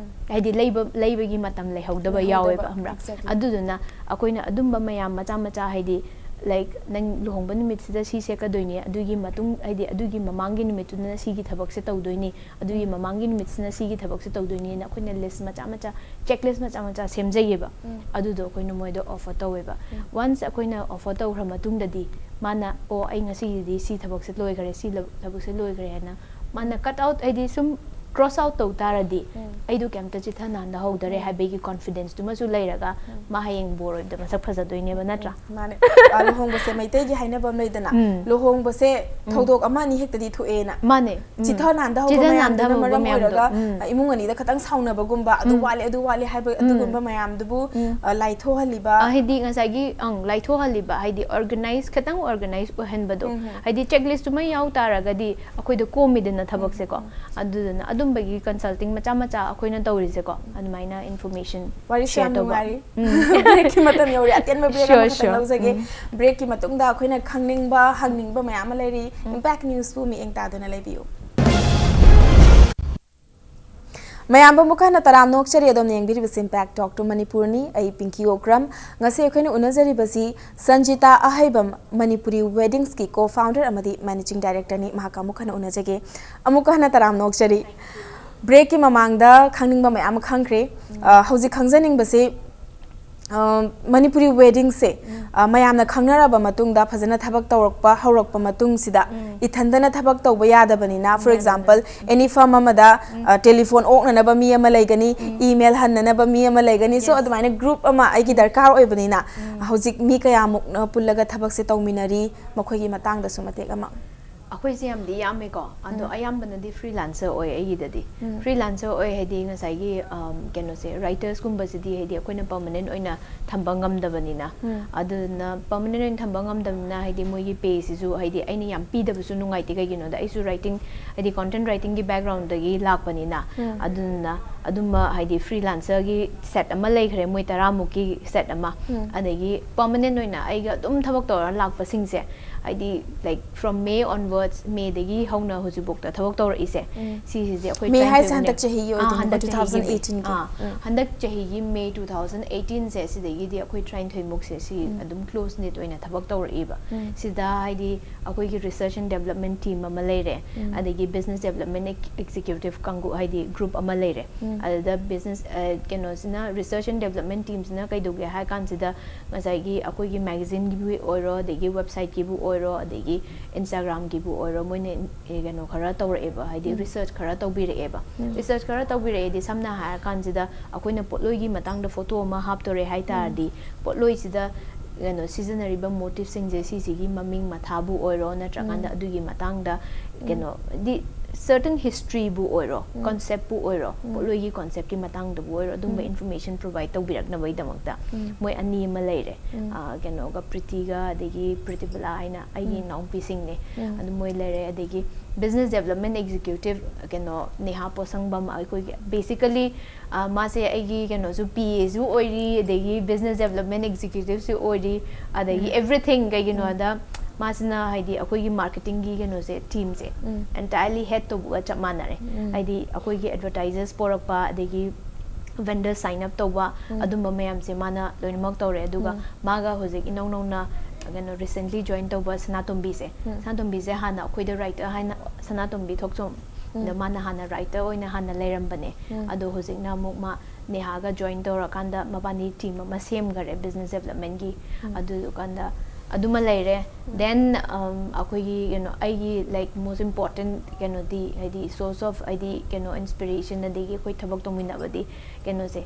ꯍꯥꯏꯗꯤ ꯂꯩꯕ, ꯂꯩꯕꯒꯤ ꯃꯇꯝ ꯂꯩꯍꯧꯗꯕ ꯌꯥꯎꯋꯦꯕ, ꯈꯪꯕ꯭ꯔꯥ? ꯑꯗꯨꯗꯨꯅ ꯑꯩꯈꯣꯏꯅ ꯑꯗꯨꯝꯕ ꯃꯌꯥꯝ ꯃꯆꯥ ꯃꯆꯥ, ꯍꯥꯏꯗꯤ, ꯂꯥꯏꯛ, ꯅꯪ ꯂꯨꯍꯣꯡꯕ ꯅꯨꯃꯤꯠꯁꯤꯗ ꯁꯤ ꯁꯦꯠꯀꯗꯣꯏꯅꯦ, ꯑꯗꯨꯒꯤ ꯃꯇꯨꯡ, ꯍꯥꯏꯗꯤ, ꯑꯗꯨꯒꯤ ꯃꯃꯥꯡꯒꯤ ꯅꯨꯃꯤꯠꯇꯨꯗꯅ ꯁꯤꯒꯤ ꯊꯕꯛꯁꯦ ꯇꯧꯗꯣꯏꯅꯤ, ꯑꯗꯨꯒꯤ ꯃꯃꯥꯡꯒꯤ ꯅꯨꯃꯤꯠꯁꯤꯅ ꯁꯤꯒꯤ ꯊꯕꯛꯁꯦ ꯇꯧꯗꯣꯏꯅꯦꯅ ꯑꯩꯈꯣꯏꯅ ꯂꯤꯁ ꯃꯆꯥ ꯃꯆꯥ, ꯆꯦꯛ ꯂꯤꯁ ꯃꯆꯥ ꯃꯆꯥ ꯁꯦꯝꯖꯩꯌꯦꯕ꯫ ꯑꯗꯨꯗꯣ ꯑꯩꯈꯣꯏꯅ ꯃꯣꯏꯗ ꯑꯣꯐꯔ ꯇꯧꯋꯦꯕ꯫ ꯋꯥꯟꯁ ꯑꯩꯈꯣꯏꯅ ꯑꯣꯐꯔ ꯇꯧꯈ꯭ꯔ ꯃꯇꯨꯡꯗꯗꯤ, ꯃꯥꯅ, "ꯑꯣ, ꯑꯩ ꯉꯁꯤꯒꯤꯗꯤ ꯁꯤ ꯊꯕꯛꯁꯦ ꯂꯣꯏꯈꯔꯦ, ꯁꯤ ꯂ-, ꯊꯕꯛꯁꯦ ꯂꯣꯏꯈꯔꯦ" ꯍꯥꯏꯅ ꯃꯥꯅ ꯀꯠ ꯑꯥꯎꯠ, ꯍꯥꯏꯗꯤ, ꯁꯨꯝ ꯀ꯭ꯔꯣꯁ ꯑꯥꯎꯠ ꯇꯧ ꯇꯥꯔꯗꯤ, "ꯑꯩꯗꯣ ꯀꯩꯝꯇ ꯆꯤꯊ ꯅꯥꯟꯗ ꯍꯧꯗꯔꯦ" ꯍꯥꯏꯕꯒꯤ ꯀꯣꯟꯐꯤꯗꯦꯟꯁꯇꯨꯃꯁꯨ ꯂꯩꯔꯒ, ꯃꯥ ꯍꯌꯦꯡ ꯕꯣꯔ ꯑꯣꯏꯕꯗ ꯃꯁꯛ ꯐꯖꯗꯣꯏꯅꯦꯕ, ꯅꯠꯇ꯭ꯔꯥ? ꯃꯥꯅꯦ꯫ ꯑ, ꯂꯨꯍꯣꯡꯕꯁꯦ ꯃꯩꯇꯩꯒꯤ ꯍꯥꯏꯅꯕ ꯑꯃ ꯂꯩꯗꯅ, ꯂꯨꯍꯣꯡꯕꯁꯦ ꯊꯧꯗꯣꯛ ꯑꯃ ꯑꯅꯤ ꯍꯦꯛꯇꯗꯤ ꯊꯣꯛꯑꯦꯅ꯫ ꯃꯥꯅꯦ꯫ ꯆꯤꯊ ꯅꯥꯟꯗ ꯍꯧꯕ ꯆꯤꯊ ꯅꯥꯟꯗ ꯃꯌꯥꯝꯗꯨꯅ ꯍꯧꯕ ꯃꯔꯝ ꯃꯌꯥꯝꯗꯣ꯫ ꯑꯣꯏꯔꯒ, ꯑ, ꯏꯃꯨꯡ ꯑꯅꯤꯗ ꯈꯇꯪ ꯁꯥꯎꯅꯕꯒꯨꯝꯕ, ꯑꯗꯨ ꯋꯥꯠꯂꯦ, ꯑꯗꯨ ꯋꯥꯠꯂꯦ ꯍꯥꯏꯕ ꯑꯗꯨꯒꯨꯝꯕ ꯃꯌꯥꯝꯗꯨꯕꯨ, ꯑ, ꯂꯥꯏꯊꯣꯛꯍꯜꯂꯤꯕ꯫ ꯑ, ꯍꯥꯏꯗꯤ ꯉꯁꯥꯏꯒꯤ, ꯑꯪ, ꯂꯥꯏꯊꯣꯛꯍꯜꯂꯤꯕ, ꯍꯥꯏꯗꯤ ꯑꯣꯔꯒꯅꯥꯏꯖ, ꯈꯇꯪ ꯑꯣꯔꯒꯅꯥꯏꯖ ꯑꯣꯏꯍꯟꯕꯗꯣ꯫ ꯍꯥꯏꯗꯤ ꯆꯦꯛ ꯂꯤꯁꯇꯨꯃ ꯌꯥꯎ ꯇꯥꯔꯒꯗꯤ ꯑꯩꯈꯣꯏꯗ ꯀꯣꯝꯃꯤꯗꯅ ꯊꯕꯛꯁꯦꯀꯣ꯫ ꯑꯗꯨꯗꯨꯅ ꯑꯗꯨꯝꯕꯒꯤ ꯀꯟꯁꯜꯇꯤꯡ ꯃꯆꯥ ꯃꯆꯥ ꯑꯩꯈꯣꯏꯅ ꯇꯧꯔꯤꯁꯦꯀꯣ, ꯑꯗꯨꯃꯥꯏꯅ ꯏꯟꯐꯣꯔꯃꯦꯁꯟ ꯋꯥꯔꯤꯁꯨ ꯌꯥꯝ ꯅꯨꯡꯉꯥꯏꯔꯤ꯫ ꯕ꯭ꯔꯦꯛꯀꯤ ꯃꯇꯝ ꯌꯧꯔꯦ, ꯑꯇꯦꯟꯕ ꯕ꯭ꯔꯦꯛ ꯑꯃꯈꯛꯇꯪ ꯂꯧꯖꯒꯦ꯫ ꯕ꯭ꯔꯦꯛꯀꯤ ꯃꯇꯨꯡꯗ ꯑꯩꯈꯣꯏꯅ ꯈꯪꯅꯤꯡꯕ, ꯍꯪꯅꯤꯡꯕ ꯃꯌꯥꯝ ꯑꯃ ꯂꯩꯔꯤ꯫ ꯏꯝꯄꯦꯛ ꯅ꯭ꯌꯨꯁꯄꯨ ꯃꯤꯠꯌꯦꯡ ꯇꯥꯗꯨꯅ ꯂꯩꯕꯤꯌꯨ꯫ ꯃꯌꯥꯝꯕꯨ ꯑꯃꯨꯛ ꯍꯟꯅ ꯇꯔꯥꯝꯅ ꯑꯣꯛꯆꯔꯤ꯫ ꯑꯗꯣꯝꯅ ꯌꯦꯡꯕꯤꯔꯤꯕꯁꯤ ꯏꯝꯄꯦꯛ ꯇꯣꯛ ꯇꯨ ꯃꯅꯤꯄꯨꯔꯅꯤ꯫ ꯑꯩ ꯄꯤꯡꯀꯤ ꯑꯣꯀ꯭ꯔꯝ꯫ ꯉꯁꯤ ꯑꯩꯈꯣꯏꯅ ꯎꯅꯖꯔꯤꯕꯁꯤ ꯁꯟꯖꯤꯇꯥ ꯑꯍꯩꯕꯝ, ꯃꯅꯤꯄꯨꯔꯤ ꯋꯦꯗꯤꯡꯁꯀꯤ ꯀꯣ ꯐꯥꯎꯟꯗꯔ ꯑꯃꯗꯤ ꯃꯦꯅꯦꯖꯤꯡ ꯗꯥꯏꯔꯦꯛꯇꯔꯅꯤ꯫ ꯃꯍꯥꯛꯀ ꯑꯃꯨꯛ ꯍꯟꯅ ꯎꯅꯖꯒꯦ꯫ ꯑꯃꯨꯛꯀ ꯍꯟꯅ ꯇꯔꯥꯝꯅ ꯑꯣꯛꯆꯔꯤ꯫ ꯕ꯭ꯔꯦꯛꯀꯤ ꯃꯃꯥꯡꯗ ꯈꯪꯅꯤꯡꯕ ꯃꯌꯥꯝ ꯑꯃ ꯈꯪꯈ꯭ꯔꯦ꯫ ꯑ, ꯍꯧꯖꯤꯛ ꯈꯪꯖꯅꯤꯡꯕꯁꯤ, ꯑ, ꯃꯅꯤꯄꯨꯔꯤ ꯋꯦꯗꯤꯡꯁꯦ, ꯑ, ꯃꯌꯥꯝꯅ ꯈꯪꯅꯔꯕ ꯃꯇꯨꯡꯗ, ꯐꯖꯅ ꯊꯕꯛ ꯇꯧꯔꯛꯄ ꯍꯧꯔꯛꯄ ꯃꯇꯨꯡꯁꯤꯗ, ꯏꯊꯟꯗꯅ ꯊꯕꯛ ꯇꯧꯕ ꯌꯥꯗꯕꯅꯤꯅ, for example, any firm ꯑꯃꯗ, ꯑ, ꯇꯦꯂꯤꯐꯣꯟ ꯑꯣꯛꯅꯅꯕ ꯃꯤ ꯑꯃ ꯂꯩꯒꯅꯤ, ꯏꯃꯦꯜ ꯍꯟꯅꯅꯕ ꯃꯤ ꯑꯃ ꯂꯩꯒꯅꯤ꯫ So, ꯑꯗꯨꯃꯥꯏꯅ ꯒ꯭ꯔꯨꯞ ꯑꯃ ꯑꯩꯒꯤ ꯗꯔꯀꯥꯔ ꯑꯣꯏꯕꯅꯤꯅ, ꯍꯧꯖꯤꯛ ꯃꯤ ꯀꯌꯥꯃꯨꯛꯅ ꯄꯨꯜꯂꯒ ꯊꯕꯛꯁꯦ ꯇꯧꯃꯤꯟꯅꯔꯤ, ꯃꯈꯣꯏꯒꯤ ꯃꯇꯥꯡꯗꯁꯨ ꯃꯇꯦꯛ ꯑꯃ꯫ ꯑꯩꯈꯣꯏꯁꯦ ꯌꯥꯝꯗꯤ ꯌꯥꯝꯃꯦꯀꯣ, ꯑꯗꯣ ꯎꯝ. ꯑꯌꯥꯝꯕꯅꯗꯤ freelancer ꯑꯣꯏ ꯑꯩꯒꯤꯗꯗꯤ. ꯎꯝ. Freelancer ꯑꯣꯏ ꯍꯥꯏꯗꯤ ꯉꯁꯥꯏꯒꯤ, um, ꯀꯩꯅꯣꯁꯦ, writers ꯀꯨꯝꯕꯁꯤꯗꯤ ꯍꯥꯏꯗꯤ ꯑꯩꯈꯣꯏꯅ permanent ꯑꯣꯏꯅ ꯊꯝꯕ ꯉꯝꯗꯕꯅꯤꯅ, ꯎꯝ. ꯑꯗꯨꯅ permanent ꯑꯣꯏꯅ ꯊꯝꯕ ꯉꯝꯗꯕꯅꯤꯅ ꯍꯥꯏꯗꯤ ꯃꯣꯏꯒꯤ pay ꯁꯤꯁꯨ ꯍꯥꯏꯗꯤ ꯑꯩꯅ ꯌꯥꯝ ꯄꯤꯗꯕꯁꯨ ꯅꯨꯡꯉꯥꯏꯇꯦ꯫ ꯀꯩꯒꯤꯅꯣꯗ ꯑꯩꯁꯨ writing ꯍꯥꯏꯗꯤ content writing ꯒꯤ background ꯗꯒꯤ ꯂꯥꯛꯄꯅꯤꯅ, ꯎꯝ. ꯑꯗꯨꯅ ꯑꯗꯨꯝꯕ ꯍꯥꯏꯗꯤ freelancer ꯒꯤ set ꯑꯃ ꯂꯩꯈ꯭ꯔꯦ, ꯃꯣꯏ ꯇꯔꯥꯃꯨꯛꯀꯤ set ꯑꯃ꯫ ꯎꯝ. ꯑꯗꯒꯤ permanent ꯑꯣꯏꯅ ꯑꯩꯒ ꯑꯗꯨꯝ ꯊꯕꯛ ꯇꯧꯔ ꯂꯥꯛꯄꯁꯤꯡꯁꯦ, ꯍꯥꯏꯗꯤ, like, from May onwards, May ꯗꯒꯤ ꯍꯧꯅ ꯍꯧꯖꯤꯛꯐꯥꯎꯗ ꯊꯕꯛ ꯇꯧꯔꯛꯏꯁꯦ, ꯎꯝ. ꯁꯤꯁꯤꯁꯦ ꯑꯩꯈꯣꯏ May ꯍꯥꯏꯁꯦ ꯇꯔꯥꯅꯤꯊꯣꯏꯃꯨꯛꯅꯦ꯫ ꯍꯟꯗꯛ ꯆꯍꯤꯒꯤ ꯑꯥ, ꯑꯣꯏꯗꯣꯏꯅꯤꯀꯣ, ꯍꯟꯗꯛ ꯆꯍꯤꯒꯤ May꯫ two thousand eighteen ꯒꯤ. ꯑꯥ, ꯎꯝ. ꯍꯟꯗꯛ ꯆꯍꯤꯒꯤ May two thousand eighteen ꯁꯦ ꯁꯤꯗꯒꯤꯗꯤ ꯑꯩꯈꯣꯏ ꯇꯔꯥꯅꯤꯊꯣꯏꯃꯨꯛꯁꯦ ꯁꯤ ꯎꯝ. ꯑꯗꯨꯝ close knit ꯑꯣꯏꯅ ꯊꯕꯛ ꯇꯧꯔꯛꯏꯕ꯫ ꯎꯝ. ꯁꯤꯗ ꯍꯥꯏꯗꯤ ꯑꯩꯈꯣꯏꯒꯤ research and development team ꯑꯃ ꯂꯩꯔꯦ, ꯎꯝ. ꯑꯗꯒꯤ business development ex-, executive ꯀꯥꯡꯕꯨ, ꯍꯥꯏꯗꯤ group ꯑꯃ ꯂꯩꯔꯦ꯫ ꯎꯝ. ꯑꯗꯨꯗ business, ꯑ, ꯀꯩꯅꯣꯁꯤꯅ, research and development team ꯁꯤꯅ ꯀꯩꯗꯧꯒꯦ ꯍꯥꯏ ꯀꯥꯟꯁꯤꯗ, ꯉꯁꯥꯏꯒꯤ ꯑꯩꯈꯣꯏꯒꯤ magazine ꯒꯤꯕꯨ ꯑꯣꯏꯔꯣ, ꯑꯗꯒꯤ website ꯀꯤꯕꯨ ꯑꯣꯏꯔꯣ, ꯑꯗꯒꯤ Instagram ꯒꯤꯕꯨ ꯑꯣꯏꯔꯣ, ꯃꯣꯏꯅ, ꯑꯦ, ꯀꯩꯅꯣ ꯈꯔ ꯇꯧꯔꯛꯑꯦꯕ, ꯍꯥꯏꯗꯤ ꯎꯝ. research ꯈꯔ ꯇꯧꯕꯤꯔꯛꯑꯦꯕ꯫ ꯎꯝ. Research ꯈꯔ ꯇꯧꯕꯤꯔꯛꯑꯦꯗꯤ, ꯁꯝꯅ ꯍꯥꯏꯔ ꯀꯥꯟꯁꯤꯗ ꯑꯩꯈꯣꯏꯅ ꯄꯣꯠꯂꯣꯏꯒꯤ ꯃꯇꯥꯡꯗ photo ꯑꯃ ꯍꯥꯞꯇꯣꯔꯦ ꯍꯥꯏ ꯇꯥꯔꯗꯤ, ꯄꯣꯠꯂꯣꯏꯁꯤꯗ ꯀꯩꯅꯣ ꯁꯤꯖꯤꯟꯅꯔꯤꯕ motive ꯁꯤꯡꯁꯦ, ꯁꯤꯁꯤꯒꯤ ꯃꯃꯤꯡ ꯃꯊꯥꯕꯨ ꯑꯣꯏꯔꯣ, ꯅꯠꯇ꯭ꯔꯀꯥꯟꯗ ꯎꯝ. ꯑꯗꯨꯒꯤ ꯃꯇꯥꯡꯗ ꯎꯝ. ꯀꯩꯅꯣ, ꯗꯤ, certain history ꯕꯨ ꯑꯣꯏꯔꯣ, ꯎꯝ. concept ꯄꯨ ꯑꯣꯏꯔꯣ, ꯎꯝ. ꯄꯣꯠꯂꯣꯏꯒꯤ concept ꯀꯤ ꯃꯇꯥꯡꯗꯕꯨ ꯑꯣꯏꯔꯣ, ꯑꯗꯨꯝꯕ ꯎꯝ. information provide ꯇꯧꯕꯤꯔꯛꯅꯕꯒꯤꯗꯃꯛꯇ ꯎꯝ. ꯃꯣꯏ ꯑꯅꯤ ꯑꯃ ꯂꯩꯔꯦ꯫ ꯎꯝ. ꯑ, ꯀꯩꯅꯣꯒ, ꯄ꯭ꯔꯤꯇꯤꯒ ꯑꯗꯒꯤ ꯄ꯭ꯔꯤꯇꯤꯕꯂꯥ ꯍꯥꯏꯅ ꯑꯩꯒꯤ ꯎꯝ. ꯏꯅꯥꯎꯄꯤꯁꯤꯡꯅꯦ꯫ ꯎꯝ. ꯑꯗꯨ ꯃꯣꯏ ꯂꯩꯔꯦ꯫ ꯑꯗꯒꯤ business development executive, ꯀꯩꯅꯣ, ꯅꯦꯍꯥ ꯄꯣꯁꯪꯕꯝ, ꯑꯩꯈꯣꯏꯒꯤ basically, ꯑ, ꯃꯥꯁꯦ ꯑꯩꯒꯤ ꯀꯩꯅꯣꯁꯨ, P A ꯁꯨ ꯑꯣꯏꯔꯤ, ꯑꯗꯒꯤ business development executive ꯁꯨ ꯑꯣꯏꯔꯤ, ꯑꯗꯒꯤ ꯎꯝ. everything꯫ ꯀꯩꯒꯤꯅꯣꯗ, ꯃꯥꯁꯤꯅ ꯍꯥꯏꯗꯤ ꯑꯩꯈꯣꯏꯒꯤ marketing ꯒꯤ ꯀꯩꯅꯣꯁꯦ, team ꯁꯦ ꯎꯝ. entirely head ꯇꯧꯕꯒ ꯆꯞ ꯃꯥꯟꯅꯔꯦ꯫ ꯎꯝ. ꯍꯥꯏꯗꯤ ꯑꯩꯈꯣꯏꯒꯤ advertisers ꯄꯣꯔꯛꯄ, ꯑꯗꯒꯤ vendor sign up ꯇꯧꯕ, ꯎꯝ. ꯑꯗꯨꯝꯕ ꯃꯌꯥꯝꯁꯦ ꯃꯥꯅ ꯂꯣꯏꯅꯃꯛ ꯇꯧꯔꯦ꯫ ꯑꯗꯨꯒ ꯎꯝ. ꯃꯥꯒ ꯍꯧꯖꯤꯛ ꯏꯅꯧ ꯅꯧꯅ ꯀꯩꯅꯣ, recently join ꯇꯧꯕ ꯁꯅꯥꯇꯣꯝꯕꯤꯁꯦ, ꯎꯝ. ꯁꯅꯥꯇꯣꯝꯕꯤꯁꯦ ꯍꯥꯟꯅ ꯑꯩꯈꯣꯏꯗ writer ꯍꯥꯏꯅ, ꯁꯅꯥꯇꯣꯝꯕꯤ ꯊꯣꯛꯆꯣꯝ, ꯎꯝ. ꯑꯗ ꯃꯥꯅ ꯍꯥꯟꯅ writer ꯑꯣꯏꯅ ꯍꯥꯟꯅ ꯂꯩꯔꯝꯕꯅꯦ꯫ ꯎꯝ. ꯑꯗꯣ ꯍꯧꯖꯤꯛꯅ ꯑꯃꯨꯛ ꯃꯥ ꯅꯦꯍꯥꯒ join ꯇꯧꯔꯀꯥꯟꯗ ꯃꯕꯥꯅꯤ team ꯑꯃ ꯁꯦꯝꯈꯔꯦ business development ꯒꯤ꯫ ꯎꯝ. ꯑꯗꯨꯗꯨꯀꯥꯟꯗ ꯑꯗꯨꯃ ꯂꯩꯔꯦ꯫ ꯎꯝ. Then, um, ꯑꯩꯈꯣꯏꯒꯤ ꯀꯩꯅꯣ, ꯑꯩꯒꯤ, like, most important ꯀꯩꯅꯣꯗꯤ, ꯍꯥꯏꯗꯤ source of, ꯍꯥꯏꯗꯤ ꯀꯩꯅꯣ, inspiration, ꯑꯗꯒꯤ ꯑꯩꯈꯣꯏ ꯊꯕꯛ ꯇꯧꯃꯤꯟꯅꯕꯗꯤ ꯀꯩꯅꯣꯁꯦ,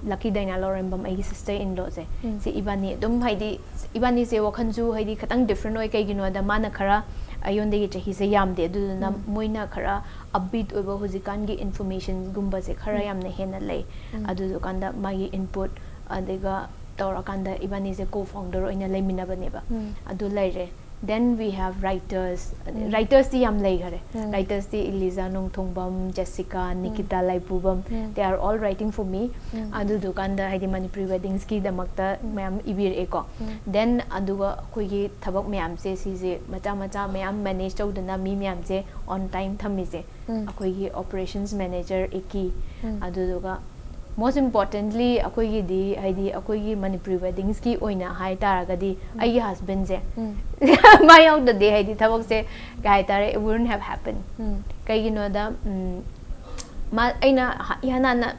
ꯂꯀꯤ ꯗꯥꯏꯅꯥ ꯂꯧꯔꯦꯝꯕꯝ, ꯑꯩꯒꯤ ꯁꯤꯁꯇꯔ ꯏꯟ ꯂꯣꯁꯦ, ꯁꯤ ꯏꯕꯥꯅꯤ ꯑꯗꯨꯝ ꯍꯥꯏꯗꯤ ꯏꯕꯥꯅꯤꯁꯦ ꯋꯥꯈꯜꯁꯨ ꯍꯥꯏꯗꯤ ꯈꯤꯇꯪ ꯗꯤꯐ꯭ꯔꯦꯟ ꯑꯣꯏ꯫ ꯀꯩꯒꯤꯅꯣꯗ ꯃꯥꯅ ꯈꯔ ꯑꯩꯉꯣꯟꯗꯒꯤ ꯆꯍꯤꯁꯦ ꯌꯥꯝꯗꯦ, ꯑꯗꯨꯗꯨꯅ ꯃꯣꯏꯅ ꯈꯔ ꯑꯞꯕꯤꯠ ꯑꯣꯏꯕ ꯍꯧꯖꯤꯛꯀꯥꯟꯒꯤ ꯏꯟꯐꯣꯔꯃꯦꯁꯟꯒꯨꯝꯕꯁꯦ ꯈꯔ ꯌꯥꯝꯅ ꯍꯦꯟꯅ ꯂꯩ꯫ ꯑꯗꯨꯗꯨꯀꯥꯟꯗ ꯃꯥꯒꯤ ꯏꯟꯄꯨꯠ ꯑꯗꯨꯒ ꯇꯧꯔꯀꯥꯟꯗ ꯏꯕꯥꯅꯤꯁꯦ ꯀꯣ ꯐꯥꯎꯟꯗꯔ ꯑꯣꯏꯅ ꯂꯩꯃꯤꯟꯅꯕꯅꯦꯕ꯫ ꯑꯗꯨ ꯂꯩꯔꯦ꯫ Then we have writers. ꯔꯥꯏꯇꯔꯁꯇꯤ ꯌꯥꯝ ꯂꯩꯈꯔꯦ꯫ ꯔꯥꯏꯇꯔꯁꯇꯤ Eliza Nongthongbam, Jessica, Nikita Laipubam, they are all writing for me. ꯑꯗꯨꯗꯨꯀꯥꯟꯗ ꯍꯥꯏꯗꯤ ꯃꯅꯤꯄꯨꯔꯤ ꯋꯦꯗꯤꯡꯁꯀꯤꯗꯃꯛꯇ ꯃꯌꯥꯝ ꯏꯕꯤꯔꯛꯑꯦꯀꯣ꯫ Then ꯑꯗꯨꯒ ꯑꯩꯈꯣꯏꯒꯤ ꯊꯕꯛ ꯃꯌꯥꯝꯁꯦ, ꯁꯤꯁꯦ ꯃꯆꯥ ꯃꯆꯥ ꯃꯌꯥꯝ ꯃꯦꯅꯦꯖ ꯇꯧꯗꯅ ꯃꯤ ꯃꯌꯥꯝꯁꯦ on time ꯊꯝꯃꯤꯁꯦ ꯑꯩꯈꯣꯏꯒꯤ operations manager ꯑꯦꯀꯤ, ꯑꯗꯨꯗꯨꯒ most importantly ꯑꯩꯈꯣꯏꯒꯤꯗꯤ ꯍꯥꯏꯗꯤ ꯑꯩꯈꯣꯏꯒꯤ ꯃꯅꯤꯄꯨꯔꯤ ꯋꯦꯗꯤꯡꯁꯀꯤ ꯑꯣꯏꯅ ꯍꯥꯏ ꯇꯥꯔꯒꯗꯤ ꯑꯩꯒꯤ ꯍꯁꯕꯦꯟꯁꯦ ꯃꯥ ꯌꯥꯎꯗꯗꯤ ꯍꯥꯏꯗꯤ ꯊꯕꯛꯁꯦ ꯀꯩ ꯍꯥꯏꯇꯥꯔꯦ, it wouldn't have happened. ꯀꯩꯒꯤꯅꯣꯗ ꯎꯝ, ꯃꯥ ꯑꯩꯅ ꯏꯍꯥꯟ ꯍꯥꯟꯅ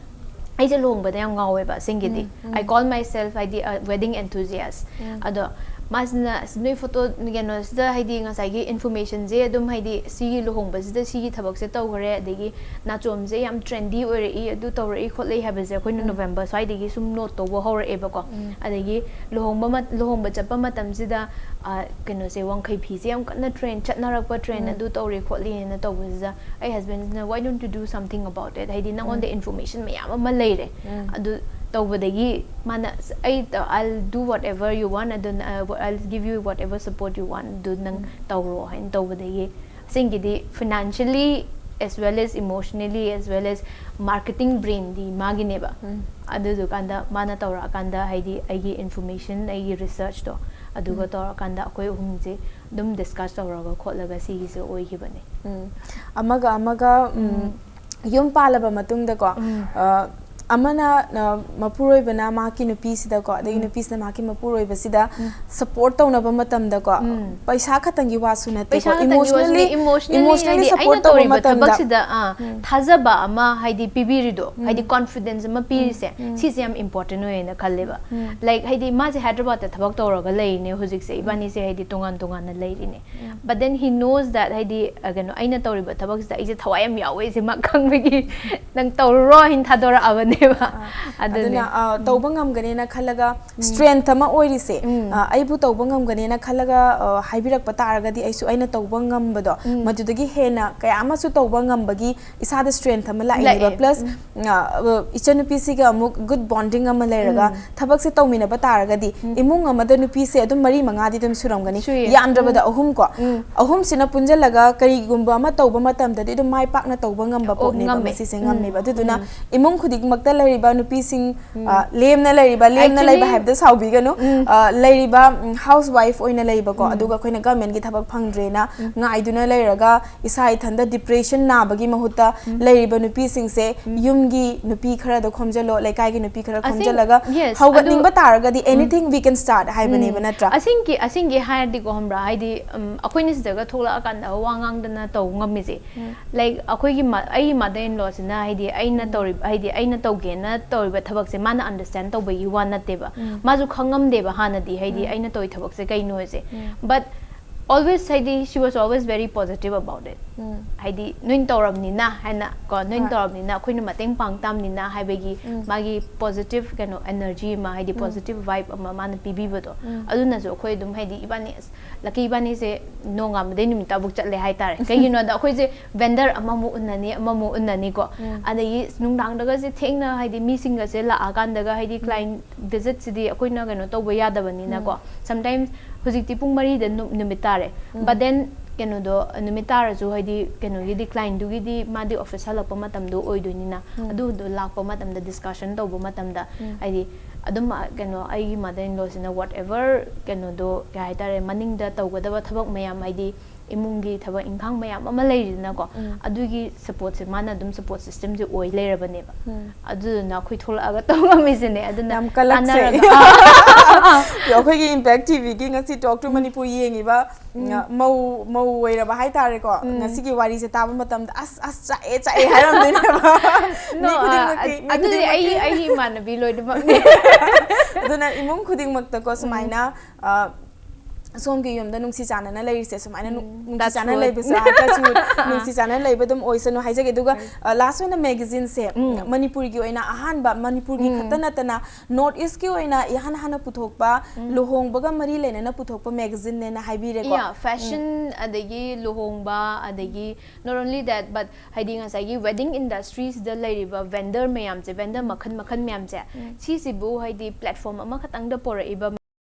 ꯑꯩꯁꯦ ꯂꯨꯍꯣꯡꯕꯗ ꯌꯥꯝ ꯉꯥꯎꯋꯦꯕ ꯑꯁꯦꯡꯒꯤꯗꯤ꯫ I call myself ꯍꯥꯏꯗꯤ wedding enthusiast. ꯑꯗꯣ ꯃꯥꯁꯤꯅ ꯑꯁ ꯅꯣꯏ ꯐꯣꯇꯣ ꯀꯩꯅꯣꯁꯤꯗ ꯍꯥꯏꯗꯤ ꯉꯁꯥꯏꯒꯤ ꯏꯟꯐꯣꯔꯃꯦꯁꯟꯁꯦ ꯑꯗꯨꯝ ꯍꯥꯏꯗꯤ ꯁꯤꯒꯤ ꯂꯨꯍꯣꯡꯕꯁꯤꯗ ꯁꯤꯒꯤ ꯊꯕꯛꯁꯦ ꯇꯧꯈ꯭ꯔꯦ, ꯑꯗꯒꯤ ꯅꯥꯆꯣꯝꯁꯦ ꯌꯥꯝ ꯇ꯭ꯔꯦꯟꯗꯤ ꯑꯣꯏꯔꯛꯏ, ꯑꯗꯨ ꯇꯧꯔꯛꯏ ꯈꯣꯠꯂꯛꯏ ꯍꯥꯏꯕꯁꯦ ꯑꯩꯈꯣꯏꯅ ꯅꯣꯕꯦꯝꯕꯔ ꯁ꯭ꯋꯥꯏꯗꯒꯤ ꯁꯨꯝ ꯅꯣꯠ ꯇꯧꯕ ꯍꯧꯔꯛꯑꯦꯕꯀꯣ꯫ ꯑꯗꯒꯤ ꯂꯨꯍꯣꯡꯕ ꯃꯠ- ꯂꯨꯍꯣꯡꯕ ꯆꯠꯄ ꯃꯇꯝꯁꯤꯗ ꯑ, ꯀꯩꯅꯣꯁꯦ, ꯋꯥꯡꯈꯩ ꯐꯤꯁꯦ ꯌꯥꯝ ꯀꯟꯅ ꯇ꯭ꯔꯦꯟ ꯆꯠꯅꯔꯛꯄ, ꯇ꯭ꯔꯦꯟ ꯑꯗꯨ ꯇꯧꯔꯦ ꯈꯣꯠꯂꯤꯅ ꯇꯧꯕꯁꯤꯗ ꯑꯩ ꯍꯁꯕꯦꯟꯁꯤꯅ, "Why don't you do something about it? ꯍꯥꯏꯗꯤ ꯅꯉꯣꯟꯗ ꯏꯟꯐꯣꯔꯃꯦꯁꯟ ꯃꯌꯥꯝ ꯑꯃ ꯂꯩꯔꯦ, ꯑꯗꯨ ꯇꯧꯕꯗꯒꯤ ꯃꯥꯅ ꯑꯩ I'll do whatever you want, ꯑꯗꯨ I'll give you whatever support you want, ꯑꯗꯨ ꯅꯪ ꯇꯧꯔꯣ" ꯍꯥꯏꯅ ꯇꯧꯕꯗꯒꯤ ꯑꯁꯦꯡꯒꯤꯗꯤ financially as well as emotionally as well as marketing brainꯗꯤ ꯃꯥꯒꯤꯅꯦꯕ꯫ ꯑꯗꯨꯗꯨꯀꯥꯟꯗ ꯃꯥꯅ ꯇꯧꯔꯛꯑꯀꯥꯟꯗ ꯍꯥꯏꯗꯤ ꯑꯩꯒꯤ ꯏꯟꯐꯣꯔꯃꯦꯁꯟ, ꯑꯩꯒꯤ ꯔꯤꯁꯔꯆꯇꯣ ꯑꯗꯨꯒ ꯇꯧꯔꯀꯥꯟꯗ ꯑꯩꯈꯣꯏ ꯑꯍꯨꯝꯁꯦ ꯑꯗꯨꯝ ꯗꯤꯁꯀꯁ ꯇꯧꯔꯒ ꯈꯣꯠꯂꯒ ꯁꯤꯒꯤꯁꯦ ꯑꯣꯏꯈꯤꯕꯅꯦ꯫ ꯑꯃꯒ ꯑꯃꯒ ꯌꯨꯝ ꯄꯥꯜꯂꯕ ꯃꯇꯨꯡꯗꯀꯣ, ꯑꯃꯅ ꯃꯄꯨꯔꯣꯏꯕꯅ ꯃꯍꯥꯛꯀꯤ ꯅꯨꯄꯤꯁꯤꯗꯀꯣ, ꯑꯗꯒꯤ ꯅꯨꯄꯤꯁꯤꯅ ꯃꯍꯥꯛꯀꯤ ꯃꯄꯨꯔꯣꯏꯕꯁꯤꯗ ꯁꯄꯣꯔꯠ ꯇꯧꯅꯕ ꯃꯇꯝꯗꯀꯣ, ꯄꯩꯁꯥ ꯈꯛꯇꯪꯒꯤ ꯋꯥꯁꯨ ꯅꯠꯇꯦꯀꯣ, ꯄꯩꯁꯥ ꯈꯛꯇꯪꯒꯤ ꯋꯥꯁꯨ ꯅꯠꯇꯦ, emotionally emotionally ꯍꯥꯏꯗꯤ ꯑꯩꯅ support ꯇꯧꯕ ꯇꯧꯔꯤꯕ ꯃꯇꯝꯗ ꯊꯕꯛꯁꯤꯗ ꯑꯥ ꯊꯥꯖꯕ ꯑꯃ ꯍꯥꯏꯗꯤ ꯄꯤꯕꯤꯔꯤꯗꯣ, ꯍꯥꯏꯗꯤ ꯀꯣꯟꯐꯤꯗꯦꯟꯁ ꯑꯃ ꯄꯤꯔꯤꯁꯦ, ꯁꯤꯁꯦ ꯌꯥꯝ ꯏꯝꯄꯣꯔꯇꯦꯟ ꯑꯣꯏꯌꯦꯅ ꯈꯜꯂꯦꯕ꯫ ꯂꯥꯏꯛ ꯍꯥꯏꯗꯤ ꯃꯥꯁꯦ ꯍꯥꯏꯗ꯭ꯔꯕꯥꯗꯇ ꯊꯕꯛ ꯇꯧꯔꯒ ꯂꯩꯔꯤꯅꯦ ꯍꯧꯖꯤꯛꯁꯦ, ꯏꯕꯥꯅꯤꯁꯦ ꯍꯥꯏꯗꯤ ꯇꯣꯉꯥꯟ ꯇꯣꯉꯥꯟꯅ ꯂꯩꯔꯤꯅꯦ꯫ But then he knows that ꯍꯥꯏꯗꯤ ꯑ, ꯀꯩꯅꯣ ꯑꯩꯅ ꯇꯧꯔꯤꯕ ꯊꯕꯛꯁꯤꯗ ꯑꯩꯁꯦ ꯊꯋꯥꯏ ꯌꯥꯝ ꯌꯥꯎꯋꯦ, ꯁꯤ ꯃꯥ ꯈꯪꯕꯒꯤ ꯅꯪ ꯇꯧꯔꯨꯔꯣ ꯍꯥꯏꯅ ꯊꯥꯗꯣꯔꯛꯑꯕꯅꯦ꯫ ꯑꯗꯨꯅ ꯑ, ꯇꯧꯕ ꯉꯝꯒꯅꯦꯅ ꯈꯜꯂꯒ ꯁ꯭ꯇ꯭ꯔꯦꯡꯊ ꯑꯃ ꯑꯣꯏꯔꯤꯁꯦ, ꯑ, ꯑꯩꯕꯨ ꯇꯧꯕ ꯉꯝꯒꯅꯦꯅ ꯈꯜꯂꯒ, ꯑ, ꯍꯥꯏꯕꯤꯔꯛꯄ ꯇꯥꯔꯒꯗꯤ ꯑꯩꯁꯨ ꯑꯩꯅ ꯇꯧꯕ ꯉꯝꯕꯗꯣ ꯃꯗꯨꯗꯒꯤ ꯍꯦꯟꯅ ꯀꯌꯥ ꯑꯃꯁꯨ ꯇꯧꯕ ꯉꯝꯕꯒꯤ ꯏꯁꯥꯗ ꯁ꯭ꯇ꯭ꯔꯦꯡꯊ ꯑꯃ ꯂꯥꯛꯏꯅꯦꯕ꯫ ꯂꯥꯛꯑꯦ꯫ ꯄ꯭ꯂꯁ, ꯑ, ꯑ, ꯏꯆꯟꯅꯨꯄꯤꯁꯤꯒ ꯑꯃꯨꯛ ꯒꯨꯗ ꯕꯣꯟꯗꯤꯡ ꯑꯃ ꯂꯩꯔꯒ ꯊꯕꯛꯁꯦ ꯇꯧꯃꯤꯟꯅꯕ ꯇꯥꯔꯒꯗꯤ ꯏꯃꯨꯡ ꯑꯃꯗ ꯅꯨꯄꯤꯁꯦ ꯑꯗꯨꯝ ꯃꯔꯤ ꯃꯉꯥꯗꯤ ꯑꯗꯨꯝ ꯁꯨꯔꯝꯒꯅꯤ꯫ ꯁꯨꯏꯌꯦ꯫ ꯌꯥꯝꯗ꯭ꯔꯕꯗ ꯑꯍꯨꯝ ꯀꯣ꯫ ꯑꯍꯨꯝꯁꯤꯅ ꯄꯨꯟꯁꯤꯜꯂꯒ ꯀꯔꯤꯒꯨꯝꯕ ꯑꯃ ꯇꯧꯕ ꯃꯇꯝꯗꯗꯤ ꯑꯗꯨꯝ ꯃꯥꯏ ꯄꯥꯛꯅ ꯇꯧꯕ ꯉꯝꯕ ꯑꯣ, ꯄꯣꯠꯅꯦꯕ ꯉꯝꯃꯦ꯫ ꯃꯁꯤꯁꯦ ꯉꯝꯃꯦꯕ꯫ ꯑꯗꯨꯗꯨꯅ ꯏꯃꯨꯡ ꯈꯨꯗꯤꯡꯃꯛꯇ ꯂꯩꯔꯤꯕ ꯅꯨꯄꯤꯁꯤꯡ, ꯑ, ꯂꯦꯝꯅ ꯂꯩꯔꯤꯕ, ꯂꯦꯝꯅ ꯂꯩꯕ actually ꯍꯥꯏꯕꯗ ꯁꯥꯎꯕꯤꯒꯅꯨ, ꯑ, ꯂꯩꯔꯤꯕ, ꯎꯝ, ꯍꯥꯎꯁ ꯋꯥꯏꯐ ꯑꯣꯏꯅ ꯂꯩꯕꯀꯣ, ꯑꯗꯨꯒ ꯑꯩꯈꯣꯏꯅ ꯒꯚꯔꯟꯃꯦꯟꯠꯀꯤ ꯊꯕꯛ ꯐꯪꯗ꯭ꯔꯦꯅ ꯉꯥꯏꯗꯨꯅ ꯂꯩꯔꯒ ꯏꯁꯥ ꯏꯊꯟꯗ ꯗꯤꯄ꯭ꯔꯦꯁꯟ ꯅꯥꯕꯒꯤ ꯃꯍꯨꯠꯇ ꯂꯩꯔꯤꯕ ꯅꯨꯄꯤꯁꯤꯡꯁꯦ ꯌꯨꯝꯒꯤ ꯅꯨꯄꯤ ꯈꯔꯗ ꯈꯣꯝꯖꯤꯜꯂꯣ, ꯂꯩꯀꯥꯏꯒꯤ ꯅꯨꯄꯤ ꯈꯔ ꯑꯁꯦꯡ-, ꯈꯣꯝꯖꯤꯜꯂꯒ yes, ꯍꯧꯒꯠꯅꯤꯡꯕ ꯑꯗꯨ ꯇꯥꯔꯒꯗꯤ anything we can start ꯍꯥꯏꯕꯅꯦꯕ, ꯅꯠꯇ꯭ꯔꯥ? ꯑꯁꯦꯡꯀꯤ-, ꯑꯁꯦꯡꯒꯤ ꯍꯥꯏꯔꯗꯤꯀꯣ, ꯈꯪꯕ꯭ꯔꯥ? ꯍꯥꯏꯗꯤ, ꯎꯝ, ꯑꯩꯈꯣꯏꯅ ꯁꯤꯗꯒ ꯊꯣꯛꯂꯛꯑꯀꯥꯟꯗ ꯋꯥ ꯉꯥꯡꯗꯅ ꯇꯧꯕ ꯉꯝꯃꯤꯁꯦ꯫ Like, ꯑꯩꯈꯣꯏꯒꯤ ꯃ-, ꯑꯩꯒꯤ ꯃꯥꯗꯔ ꯏꯟ ꯂꯣꯁꯤꯅ, ꯍꯥꯏꯗꯤ, ꯑꯩꯅ ꯇꯧꯔꯤꯕ, ꯍꯥꯏꯗꯤ, ꯑꯩꯅ ꯇꯧꯒꯦꯅ ꯇꯧꯔꯤꯕ ꯊꯕꯛꯁꯦ ꯃꯥꯅ ꯑꯟꯗꯔꯁ꯭ꯇꯦꯟ ꯇꯧꯕꯒꯤ ꯋꯥ ꯅꯠꯇꯦꯕ꯫ ꯃꯥꯁꯨ ꯈꯪꯉꯝꯗꯦꯕ ꯍꯥꯟꯅꯗꯤ, ꯍꯥꯏꯗꯤ, ꯑꯩꯅ ꯇꯧꯔꯤ ꯊꯕꯛꯁꯦ ꯀꯩꯅꯣꯁꯦ꯫ But always, ꯍꯥꯏꯗꯤ, she was always very positive about it. ꯍꯥꯏꯗꯤ, "ꯅꯣꯏꯅ ꯇꯧꯔꯕꯅꯤꯅ" ꯍꯥꯏꯅ ꯀꯣ, "ꯅꯣꯏꯅ ꯍꯣꯏ꯫ ꯇꯧꯔꯕꯅꯤꯅ ꯑꯩꯈꯣꯏꯅ ꯃꯇꯦꯡ ꯄꯥꯡ ꯇꯥꯕꯅꯤꯅ" ꯍꯥꯏꯕꯒꯤ ꯃꯥꯒꯤ ꯄꯣꯖꯤꯇꯤꯚ ꯀꯩꯅꯣ, ꯑꯦꯅꯔꯖꯤ ꯑꯃ, ꯍꯥꯏꯗꯤ, ꯄꯣꯖꯤꯇꯤꯚ ꯚꯥꯏꯕ ꯑꯃ ꯃꯥꯅ ꯄꯤꯕꯤꯕꯗꯣ, ꯑꯗꯨꯅꯁꯨ ꯑꯩꯈꯣꯏ ꯑꯗꯨꯝ, ꯍꯥꯏꯗꯤ, ꯏꯕꯥꯅꯤ, ꯑꯁ, ꯂꯛꯀꯤ ꯏꯕꯥꯅꯤꯁꯦ ꯅꯣꯡꯉꯥꯟꯕꯗꯩ ꯅꯨꯃꯤꯠ ꯇꯥꯕꯨꯛ ꯆꯠꯂꯦ ꯍꯥꯏꯇꯥꯔꯦ꯫ ꯀꯩꯒꯤꯅꯣꯗ ꯑꯩꯈꯣꯏꯁꯦ ꯚꯦꯟꯗꯔ ꯑꯃꯃꯨꯛ ꯎꯅꯅꯤ, ꯑꯃꯃꯨꯛ ꯎꯅꯅꯤꯀꯣ꯫ ꯑꯗꯒꯤ ꯅꯨꯡꯗꯥꯡꯗꯒꯁꯦ ꯊꯦꯡꯅ, ꯍꯥꯏꯗꯤ, ꯃꯤꯁꯤꯡꯒꯁꯦ ꯂꯥꯛꯑꯀꯥꯟꯗꯒ, ꯍꯥꯏꯗꯤ, ꯀ꯭ꯂꯥꯏꯟ ꯚꯤꯖꯤꯠꯁꯤꯗꯤ ꯑꯩꯈꯣꯏꯅ ꯀꯩꯅꯣ ꯇꯧꯕ ꯌꯥꯗꯕꯅꯤꯅꯀꯣ꯫ Sometimes ꯍꯧꯖꯤꯛꯇꯤ ꯄꯨꯡ ꯃꯔꯤꯗ ꯅꯨ-, ꯅꯨꯃꯤꯠ ꯇꯥꯔꯦ꯫ But then, ꯀꯩꯅꯣꯗꯣ, ꯅꯨꯃꯤꯠ ꯇꯥꯔꯁꯨ, ꯍꯥꯏꯗꯤ, ꯀꯩꯅꯣꯒꯤꯗꯤ, ꯀ꯭ꯂꯥꯏꯟꯗꯨꯒꯤꯗꯤ ꯃꯥꯗꯤ ꯑꯣꯐꯤꯁ ꯍꯜꯂꯛꯄ ꯃꯇꯝꯗꯣ ꯑꯣꯏꯗꯣꯏꯅꯤꯅ, ꯑꯗꯨꯗꯣ ꯂꯥꯛꯄ ꯃꯇꯝꯗ, ꯗꯤꯁꯀꯁꯟ ꯇꯧꯕ ꯃꯇꯝꯗ, ꯍꯥꯏꯗꯤ, ꯑꯗꯨꯝ, ꯑ, ꯀꯩꯅꯣ, ꯑꯩꯒꯤ ꯃꯥꯗꯔ ꯏꯟ ꯂꯣꯁꯤꯅ whatever, ꯀꯩꯅꯣꯗꯣ, ꯀꯩ ꯍꯥꯏꯇꯥꯔꯦ, ꯃꯅꯤꯡꯗ ꯇꯧꯒꯗꯕ ꯊꯕꯛ ꯃꯌꯥꯝ, ꯍꯥꯏꯗꯤ, ꯏꯃꯨꯡꯒꯤ ꯊꯕꯛ ꯏꯪꯈꯥꯡ ꯃꯌꯥꯝ ꯑꯃ ꯂꯩꯔꯤꯗꯅꯀꯣ, ꯑꯗꯨꯒꯤ ꯁꯄꯣꯔꯠꯁꯦ ꯃꯥꯅ ꯑꯗꯨꯝ ꯁꯄꯣꯔꯠ ꯁꯤꯁꯇꯦꯝꯁꯦ ꯑꯣꯏ ꯂꯩꯔꯕꯅꯦꯕ꯫ ꯑꯗꯨꯗꯨꯅ ꯑꯩꯈꯣꯏ ꯊꯣꯛꯂꯛꯑꯒ ꯇꯧ ꯉꯝꯃꯤꯁꯤꯅꯦ꯫ ꯑꯗꯨꯅ ꯌꯥꯝ ꯀꯜꯂꯛꯁꯦ꯫ ꯇꯥꯟꯅꯔꯒ, ꯑꯩꯈꯣꯏꯒꯤ ꯏꯝꯄꯦꯛ ꯇꯤꯚꯤꯒꯤ ꯉꯁꯤ Talk to Manipur ꯌꯦꯡꯉꯤꯕ, ꯎꯝ, ꯃꯧ, ꯃꯧ ꯑꯣꯏꯔꯕ ꯍꯥꯏꯇꯥꯔꯦꯀꯣ, ꯉꯁꯤꯒꯤ ꯋꯥꯔꯤꯁꯦ ꯇꯥꯕ ꯃꯇꯝꯗ, "ꯑꯁ, ꯑꯁ, ꯆꯥꯛꯑꯦ, ꯆꯥꯛꯑꯦ" ꯍꯥꯏꯔꯝꯗꯣꯏꯅꯦꯕ꯫ ꯃꯤ ꯈꯨꯗꯤꯡꯃꯛꯀꯤ, ꯃꯤ ꯑꯗꯨꯗꯤ ꯑꯩ, ꯈꯨꯗꯤꯡꯃꯛꯀꯤ꯫ ꯑꯩꯒꯤ ꯏꯃꯥꯟꯅꯕꯤ ꯂꯣꯏꯅꯃꯛꯅꯦ꯫ ꯑꯗꯨꯅ ꯏꯃꯨꯡ ꯈꯨꯗꯤꯡꯃꯛꯇꯀꯣ ꯁꯨꯃꯥꯏꯅ, ꯑ, ꯁꯣꯝꯒꯤ ꯌꯨꯝꯗ ꯅꯨꯡꯁꯤ ꯆꯥꯟꯅꯅ ꯂꯩꯔꯤꯁꯦ ꯁꯨꯃꯥꯏꯅ ꯅꯨꯡ- ꯎꯝ, ꯅꯨꯡꯁꯤ touch ꯆꯥꯟꯅꯅ wood. ꯂꯩꯕꯁꯨ, touch wood, ꯅꯨꯡꯁꯤ ꯆꯥꯟꯅꯅ ꯂꯩꯕ ꯑꯗꯨꯝ ꯑꯣꯏꯁꯅꯨ ꯍꯥꯏꯖꯒꯦ꯫ ꯑꯗꯨꯒ ꯂꯥꯁ ꯑꯣꯏꯅ ꯃꯦꯒꯥꯖꯤꯟꯁꯦ ꯎꯝ. ꯃꯅꯤꯄꯨꯔꯒꯤ ꯑꯣꯏꯅ ꯑꯍꯥꯟꯕ, ꯃꯅꯤꯄꯨꯔꯒꯤ ꯎꯝ. ꯈꯛꯇ ꯅꯠꯇꯅ ꯅꯣꯔꯠ ꯏꯁꯀꯤ ꯑꯣꯏꯅ ꯏꯍꯥꯟ ꯍꯥꯟꯅ ꯄꯨꯊꯣꯛꯄ, ꯂꯨꯍꯣꯡꯕꯒ ꯃꯔꯤ ꯂꯩꯅꯅ ꯄꯨꯊꯣꯛꯄ ꯃꯦꯒꯥꯖꯤꯟꯅꯦꯅ ꯍꯥꯏꯕꯤꯔꯦꯀꯣ꯫ Yeah, fashion ꯑꯗꯒꯤ ꯂꯨꯍꯣꯡꯕ ꯑꯗꯒꯤ not only that but ꯍꯥꯏꯗꯤ ꯉꯁꯥꯏꯒꯤ wedding industryꯁꯤꯗ ꯂꯩꯔꯤꯕ vendor ꯃꯌꯥꯝꯁꯦ, vendor ꯃꯈꯜ ꯃꯈꯜ ꯃꯌꯥꯝꯁꯦ, ꯁꯤꯁꯤꯕꯨ ꯍꯥꯏꯗꯤ platform ꯑꯃꯈꯛꯇꯪꯗ ꯄꯣꯔꯛꯏꯕ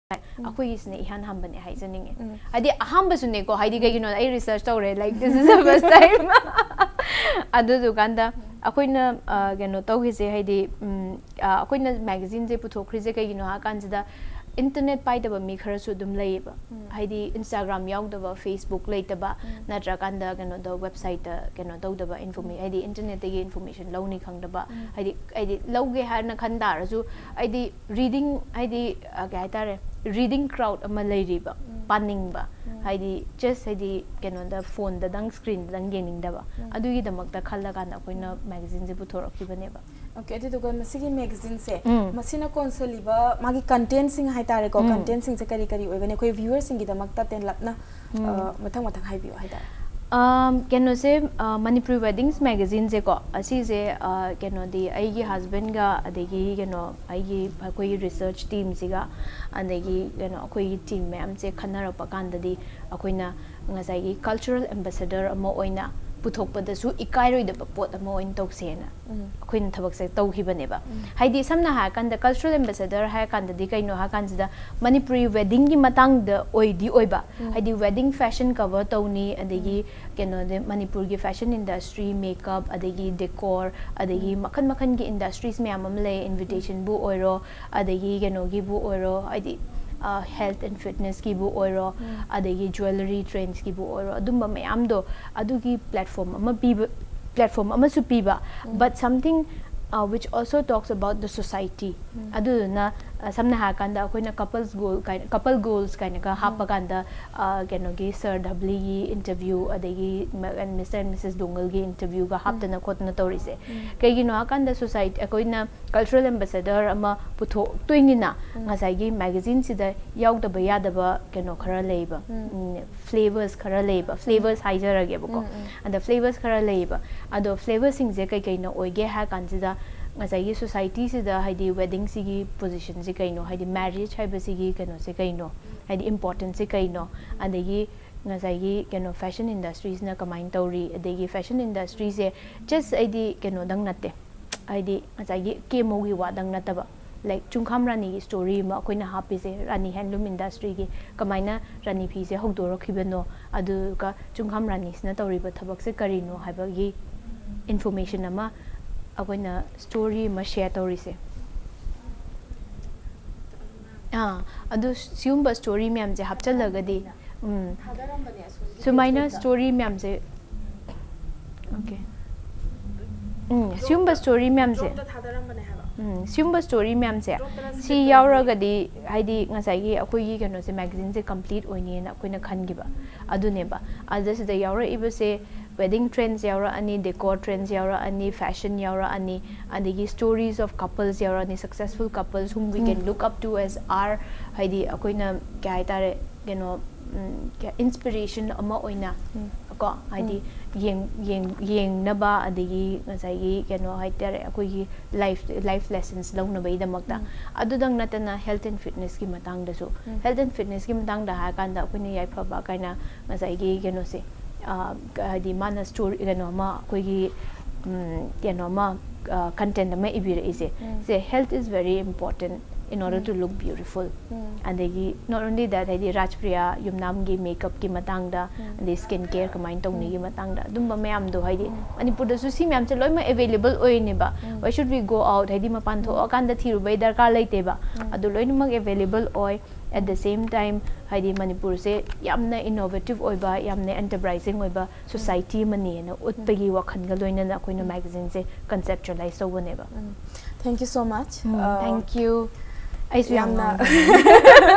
ꯑꯩꯈꯣꯏꯒꯤꯁꯤꯅ ꯏꯍꯥꯟ ꯍꯥꯟꯕꯅꯦ ꯍꯥꯏꯖꯅꯤꯡꯉꯦ꯫ ꯍꯥꯏꯗꯤ ꯑꯍꯥꯟꯕꯁꯨꯅꯦꯀꯣ, ꯍꯥꯏꯗꯤ ꯀꯩꯒꯤꯅꯣ, ꯑꯩ research ꯇꯧꯔꯦ, like this is the first time. ꯑꯗꯨꯗꯨꯀꯥꯟꯗ ꯑꯩꯈꯣꯏꯅ ꯑ, ꯀꯩꯅꯣ ꯇꯧꯈꯤꯁꯦ ꯍꯥꯏꯗꯤ, ꯎꯝ, ꯑ, ꯑꯩꯈꯣꯏꯅ magazineꯁꯦ ꯄꯨꯊꯣꯛꯈ꯭ꯔꯤꯁꯦ ꯀꯩꯒꯤꯅꯣ ꯍꯥꯏ ꯀꯥꯟꯁꯤꯗ internet ꯄꯥꯏꯗꯕ ꯃꯤ ꯈꯔꯁꯨ ꯑꯗꯨꯝ ꯂꯩꯌꯦꯕ꯫ ꯍꯥꯏꯗꯤ Instagram ꯌꯥꯎꯗꯕ, Facebook ꯂꯩꯇꯕ, ꯅꯠꯇ꯭ꯔꯀꯥꯟꯗ ꯀꯩꯅꯣꯗ websiteꯇ ꯀꯩꯅꯣ ꯇꯧꯗꯕ, informa- ꯍꯥꯏꯗꯤ internetꯇꯒꯤ information ꯂꯧꯅꯤ ꯈꯪꯗꯕ, ꯍꯥꯏꯗꯤ ꯍꯥꯏꯗꯤ ꯂꯧꯒꯦ ꯍꯥꯏꯅ ꯈꯟ ꯇꯥꯔꯁꯨ ꯍꯥꯏꯗꯤ reading ꯍꯥꯏꯗꯤ ꯑ, ꯀꯩ ꯍꯥꯏꯇꯥꯔꯦ, reading crowd ꯑꯃ ꯂꯩꯔꯤꯕ, ꯄꯥꯅꯤꯡꯕ, ꯍꯥꯏꯗꯤ just ꯍꯥꯏꯗꯤ ꯀꯩꯅꯣꯗ phoneꯗꯗꯪ screenꯗꯗꯪ ꯌꯦꯡꯅꯤꯡꯗꯕ, ꯑꯗꯨꯒꯤꯗꯃꯛꯇ ꯈꯜꯂꯀꯥꯟꯗ ꯑꯩꯈꯣꯏꯅ magazineꯁꯦ ꯄꯨꯊꯣꯔꯛꯈꯤꯕꯅꯦꯕ꯫ Okay, ꯑꯗꯨꯗꯨꯒ ꯃꯁꯤꯒꯤ magazineꯁꯦ ꯎꯝ. ꯃꯁꯤꯅ ꯀꯣꯟꯁꯤꯜꯂꯤꯕ ꯃꯥꯒꯤ contentꯁꯤꯡ ꯍꯥꯏꯇꯥꯔꯦꯀꯣ, ꯎꯝ. contentꯁꯤꯡꯁꯦ ꯀꯔꯤ ꯀꯔꯤ ꯑꯣꯏꯒꯅꯤ? ꯑꯩꯈꯣꯏ viewerꯁꯤꯡꯒꯤꯗꯃꯛꯇ ꯇꯦꯟꯂꯞꯅ ꯑ, ꯃꯊꯪ ꯃꯊꯪ ꯍꯥꯏꯕꯤꯌꯨ ꯍꯥꯏꯇꯥꯔꯦ꯫ ꯑꯝ, ꯀꯩꯅꯣꯁꯦ, ꯑ, ꯃꯅꯤꯄꯨꯔꯤ weddings magazineꯁꯦꯀꯣ, ꯑꯁꯤꯁꯦ, ꯑ, ꯀꯩꯅꯣꯗꯤ ꯑꯩꯒꯤ husbandꯒ ꯑꯗꯒꯤ ꯀꯩꯅꯣ ꯑꯩꯒꯤ ꯑꯩꯈꯣꯏꯒꯤ research teamꯁꯤꯒ ꯑꯗꯒꯤ ꯀꯩꯅꯣ ꯑꯩꯈꯣꯏꯒꯤ team ꯃꯌꯥꯝꯁꯦ ꯈꯟꯅꯔꯛꯄ ꯀꯥꯟꯗꯗꯤ ꯑꯩꯈꯣꯏꯅ ꯉꯁꯥꯏꯒꯤ cultural ambassador ꯑꯃ ꯑꯣꯏꯅ ꯄꯨꯊꯣꯛꯄꯗꯁꯨ ꯏꯀꯥꯏꯔꯣꯏꯗꯕ ꯄꯣꯠ ꯑꯃ ꯑꯣꯏꯅ ꯇꯧꯁꯦꯅ ꯑꯩꯈꯣꯏꯅ ꯊꯕꯛꯁꯦ ꯇꯧꯈꯤꯕꯅꯦꯕ꯫ ꯍꯥꯏꯗꯤ ꯁꯝꯅ ꯍꯥꯏꯔꯀꯥꯟꯗ cultural ambassador ꯍꯥꯏꯔ ꯀꯥꯟꯗꯗꯤ ꯀꯩꯅꯣ ꯍꯥꯏꯔ ꯀꯥꯟꯁꯤꯗ ꯃꯅꯤꯄꯨꯔꯤ weddingꯒꯤ ꯃꯇꯥꯡꯗ ꯑꯣꯏꯗꯤ ꯑꯣꯏꯕ, ꯍꯥꯏꯗꯤ wedding fashion cover ꯇꯧꯅꯤ, ꯑꯗꯒꯤ ꯀꯩꯅꯣꯗꯤ ꯃꯅꯤꯄꯨꯔꯒꯤ fashion industry, makeup, ꯑꯗꯒꯤ decor, ꯑꯗꯒꯤ ꯃꯈꯜ ꯃꯈꯜꯒꯤ industries ꯃꯌꯥꯝ ꯑꯃ ꯂꯩ, invitationꯕꯨ ꯑꯣꯏꯔꯣ, ꯑꯗꯒꯤ ꯀꯩꯅꯣꯒꯤꯕꯨ ꯑꯣꯏꯔꯣ, ꯍꯥꯏꯗꯤ health and fitnessꯀꯤꯕꯨ ꯑꯣꯏꯔꯣ, ꯑꯗꯒꯤ jewellery trendsꯀꯤꯕꯨ ꯑꯣꯏꯔꯣ, ꯑꯗꯨꯝꯕ ꯃꯌꯥꯝꯗꯣ ꯑꯗꯨꯒꯤ platform ꯑꯃ ꯄꯤꯕ, platform ꯑꯃꯁꯨ ꯄꯤꯕ, but something uh, which also talks about the society. ꯑꯗꯨꯗꯨꯅ ꯑ, ꯁꯝꯅ ꯍꯥꯏꯔꯀꯥꯟꯗ ꯑꯩꯈꯣꯏꯅ couples goal ꯀꯥꯏꯅ, couple goals ꯀꯥꯏꯅꯒ ꯍꯥꯞꯄ ꯀꯥꯟꯗ, ꯑ, ꯀꯩꯅꯣꯒꯤ Sir Dhabli ꯒꯤ interview, ꯑꯗꯒꯤ ꯃ-, Mister and Missus Dongel ꯒꯤ interview ꯒ ꯍꯥꯞꯇꯅ ꯈꯣꯠꯇꯅ ꯇꯧꯔꯤꯁꯦ꯫ ꯀꯩꯒꯤꯅꯣ ꯍꯥꯏꯀꯥꯟꯗ society, ꯑꯩꯈꯣꯏꯅ cultural ambassador ꯑꯃ ꯄꯨꯊꯣꯛꯇꯣꯏꯅꯤꯅ, ꯉꯁꯥꯏꯒꯤ magazine ꯁꯤꯗ ꯌꯥꯎꯗꯕ ꯌꯥꯗꯕ ꯀꯩꯅꯣ ꯈꯔ ꯂꯩꯕ, ꯎꯝ, flavors ꯈꯔ ꯂꯩꯕ, flavors ꯍꯥꯏꯖꯔꯒꯦꯕꯀꯣ꯫ ꯑꯗ flavors ꯈꯔ ꯂꯩꯌꯦꯕ꯫ ꯑꯗꯣ flavors ꯁꯤꯡꯁꯦ ꯀꯩ ꯀꯩꯅ ꯑꯣꯏꯒꯦ ꯍꯥꯏ ꯀꯥꯟꯁꯤꯗ, ꯉꯁꯥꯏꯒꯤ society ꯁꯤꯗ ꯍꯥꯏꯗꯤ wedding ꯁꯤꯒꯤ position ꯁꯦ ꯀꯩꯅꯣ, ꯍꯥꯏꯗꯤ marriage ꯍꯥꯏꯕꯁꯤꯒꯤ ꯀꯩꯅꯣꯁꯦ ꯀꯩꯅꯣ, ꯍꯥꯏꯗꯤ importance ꯁꯦ ꯀꯩꯅꯣ, ꯑꯗꯒꯤ ꯉꯁꯥꯏꯒꯤ ꯀꯩꯅꯣ fashion industry ꯁꯤꯅ ꯀꯃꯥꯏꯅ ꯇꯧꯔꯤ, ꯑꯗꯒꯤ fashion industry ꯁꯦ just ꯑꯩꯗꯤ ꯀꯩꯅꯣꯗꯪ ꯅꯠꯇꯦ, ꯍꯥꯏꯗꯤ ꯉꯁꯥꯏꯒꯤ ꯀꯦꯃꯣꯒꯤ ꯋꯥꯗꯪ ꯅꯠꯇꯕ, like ꯆꯨꯡꯈꯥꯝ ꯔꯥꯅꯤꯒꯤ story ꯑꯃ ꯑꯩꯈꯣꯏꯅ ꯍꯥꯞꯄꯤꯁꯦ, ꯔꯥꯅꯤ handloom industry ꯒꯤ ꯀꯃꯥꯏꯅ ꯔꯥꯅꯤ ꯐꯤꯁꯦ ꯍꯧꯗꯣꯔꯛꯈꯤꯕꯅꯣ, ꯑꯗꯨꯒ ꯆꯨꯡꯈꯥꯝ ꯔꯥꯅꯤꯁꯤꯅ ꯇꯧꯔꯤꯕ ꯊꯕꯛꯁꯦ ꯀꯔꯤꯅꯣ ꯍꯥꯏꯕꯒꯤ information ꯑꯃ ꯑꯩꯈꯣꯏꯅ story ꯑꯃ share ꯇꯧꯔꯤꯁꯦ꯫ ꯑꯥ, ꯑꯗꯨ ꯁꯤꯒꯨꯝꯕ story ꯃꯌꯥꯝꯁꯦ ꯍꯥꯞꯆꯜꯂꯒꯗꯤ, ꯎꯝ, ꯁꯨꯃꯥꯏꯅ story ꯃꯌꯥꯝꯁꯦ, okay, ꯎꯝ, ꯁꯤꯒꯨꯝꯕ story ꯃꯌꯥꯝꯁꯦ, ꯎꯝ, ꯁꯤꯒꯨꯝꯕ story ꯃꯌꯥꯝꯁꯦ ꯁꯤ ꯌꯥꯎꯔꯒꯗꯤ, ꯍꯥꯏꯗꯤ ꯉꯁꯥꯏꯒꯤ ꯑꯩꯈꯣꯏꯒꯤ ꯀꯩꯅꯣꯁꯦ, magazine ꯁꯦ complete ꯑꯣꯏꯅꯤꯅ ꯑꯩꯈꯣꯏꯅ ꯈꯟꯈꯤꯕ ꯑꯗꯨꯅꯦꯕ꯫ ꯑꯗ ꯁꯤꯗ ꯌꯥꯎꯔꯛꯏꯕꯁꯦ wedding trends ꯌꯥꯎꯔꯛꯑꯅꯤ, decor trends ꯌꯥꯎꯔꯛꯑꯅꯤ, fashion ꯌꯥꯎꯔꯛꯑꯅꯤ, ꯑꯗꯒꯤ stories of couples ꯌꯥꯎꯔꯛꯑꯅꯤ, successful couples whom we can look up to as our, ꯍꯥꯏꯗꯤ ꯑꯩꯈꯣꯏꯅ ꯀꯩ ꯍꯥꯏꯇꯥꯔꯦ, ꯀꯩꯅꯣ, ꯎꯝ, inspiration ꯑꯃ ꯑꯣꯏꯅ ꯀꯣ, ꯍꯥꯏꯗꯤ ꯌꯦꯡ-, ꯌꯦꯡ-, ꯌꯦꯡꯅꯕ, ꯑꯗꯒꯤ ꯉꯁꯥꯏꯒꯤ ꯀꯩꯅꯣ ꯍꯥꯏꯇꯥꯔꯦ, ꯑꯩꯈꯣꯏꯒꯤ life, life lessons ꯂꯧꯅꯕꯒꯤꯗꯃꯛꯇ꯫ ꯑꯗꯨꯗꯪ ꯅꯠꯇꯅ health and fitness ꯀꯤ ꯃꯇꯥꯡꯗꯁꯨ, health and fitness ꯀꯤ ꯃꯇꯥꯡꯗ ꯍꯥꯏꯔꯀꯥꯟꯗ ꯑꯩꯈꯣꯏꯅ ꯌꯥꯏꯐꯕ ꯀꯥꯏꯅ ꯉꯁꯥꯏꯒꯤ ꯀꯩꯅꯣꯁꯦ, ꯑ, ꯀ-, ꯍꯥꯏꯗꯤ ꯃꯥꯅ story ꯀꯩꯅꯣ ꯑꯃ ꯑꯩꯈꯣꯏꯒꯤ, ꯎꯝ, ꯀꯩꯅꯣ ꯑꯃ, ꯑ, content ꯑꯃ ꯏꯕꯤꯔꯛꯏꯁꯦ, ꯁꯦ, "Health is very important in order to look beautiful." ꯑꯗꯒꯤ not only that, ꯍꯥꯏꯗꯤ ꯔꯥꯖꯄ꯭ꯔꯤꯌꯥ ꯌꯨꯝꯅꯥꯝꯒꯤ makeup ꯀꯤ ꯃꯇꯥꯡꯗ, ꯑꯗꯩ skin care ꯀꯃꯥꯏꯅ ꯇꯧꯅꯤꯒꯤ ꯃꯇꯥꯡꯗ, ꯑꯗꯨꯝꯕ ꯃꯌꯥꯝꯗꯣ, ꯍꯥꯏꯗꯤ ꯃꯅꯤꯄꯨꯔꯗꯁꯨ ꯁꯤ ꯃꯌꯥꯝꯁꯦ ꯂꯣꯏꯅꯃꯛ available ꯑꯣꯏꯅꯦꯕ꯫ Why should we go out? ꯍꯥꯏꯗꯤ ꯃꯄꯥꯟ ꯊꯣꯛꯑꯀꯥꯟꯗ ꯊꯤꯔꯨꯕꯩ ꯗꯔꯀꯥꯔ ꯂꯩꯇꯦꯕ꯫ ꯑꯗꯨ ꯂꯣꯏꯅꯃꯛ available ꯑꯣꯏ꯫ At the same time, ꯍꯥꯏꯗꯤ ꯃꯅꯤꯄꯨꯔꯁꯦ ꯌꯥꯝꯅ innovative ꯑꯣꯏꯕ, ꯌꯥꯝꯅ enterprising ꯑꯣꯏꯕ society ꯑꯃꯅꯤꯅ ꯎꯠꯄꯒꯤ ꯋꯥꯈꯜꯒ ꯂꯣꯏꯅꯅ ꯑꯩꯈꯣꯏꯅ magazine ꯁꯦ conceptualize ꯇꯧꯕꯅꯦꯕ꯫ Thank you so much. Um, uh, thank you. ꯑꯩꯁꯨ ꯌꯥꯝ ꯌꯥꯝꯅ ꯉꯥꯡꯉꯦ꯫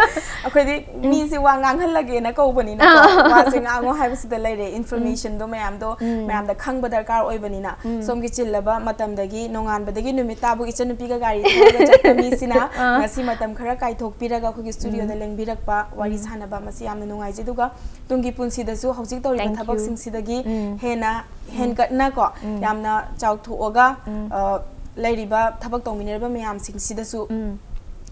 ꯑꯩꯈꯣꯏꯗꯤ ꯃꯤꯁꯦ ꯋꯥ ꯉꯥꯡꯍꯜꯂꯒꯦꯅ ꯀꯧꯕꯅꯤꯅꯀꯣ, ꯋꯥꯁꯦ ꯉꯥꯡꯉꯣ ꯍꯥꯏꯕꯁꯤꯗ ꯂꯩꯔꯦ, informationꯗꯣ ꯃꯌꯥꯝꯗꯣ ꯃꯌꯥꯝꯗ ꯈꯪꯕ ꯗꯔꯀꯥꯔ ꯑꯣꯏꯕꯅꯤꯅ꯫ ꯁꯣꯝꯒꯤ ꯆꯤꯜꯂꯕ ꯃꯇꯝꯗꯒꯤ ꯅꯣꯡꯉꯥꯟꯕꯗꯒꯤ ꯅꯨꯃꯤꯠ ꯇꯥꯕꯨ ꯏꯆꯟꯅꯨꯄꯤꯒ ꯒꯥꯔꯤ ꯊꯧꯔꯒ ꯆꯠꯄ ꯃꯤꯁꯤꯅ ꯉꯁꯤ ꯃꯇꯝ ꯈꯔ ꯀꯥꯏꯊꯣꯛꯄꯤꯔꯒ ꯑꯩꯈꯣꯏꯒꯤ studioꯗ ꯂꯦꯡꯕꯤꯔꯛꯄ, ꯋꯥꯔꯤ ꯁꯥꯟꯅꯕ, ꯃꯁꯤ ꯌꯥꯝꯅ ꯅꯨꯡꯉꯥꯏꯖꯩ꯫ ꯑꯗꯨꯒ ꯇꯨꯡꯒꯤ ꯄꯨꯟꯁꯤꯗꯁꯨ ꯍꯧꯖꯤꯛ ꯇꯧꯔꯤꯕ Thank you. ꯊꯕꯛꯁꯤꯡꯁꯤꯗꯒꯤ ꯍꯦꯟꯅ ꯍꯦꯟꯒꯠꯅꯀꯣ, ꯌꯥꯝꯅ ꯆꯥꯎꯊꯣꯛꯑꯒ, ꯑ, ꯂꯩꯔꯤꯕ ꯊꯕꯛ ꯇꯧꯃꯤꯟꯅꯔꯤꯕ ꯃꯌꯥꯝꯁꯤꯡꯁꯤꯗꯁꯨ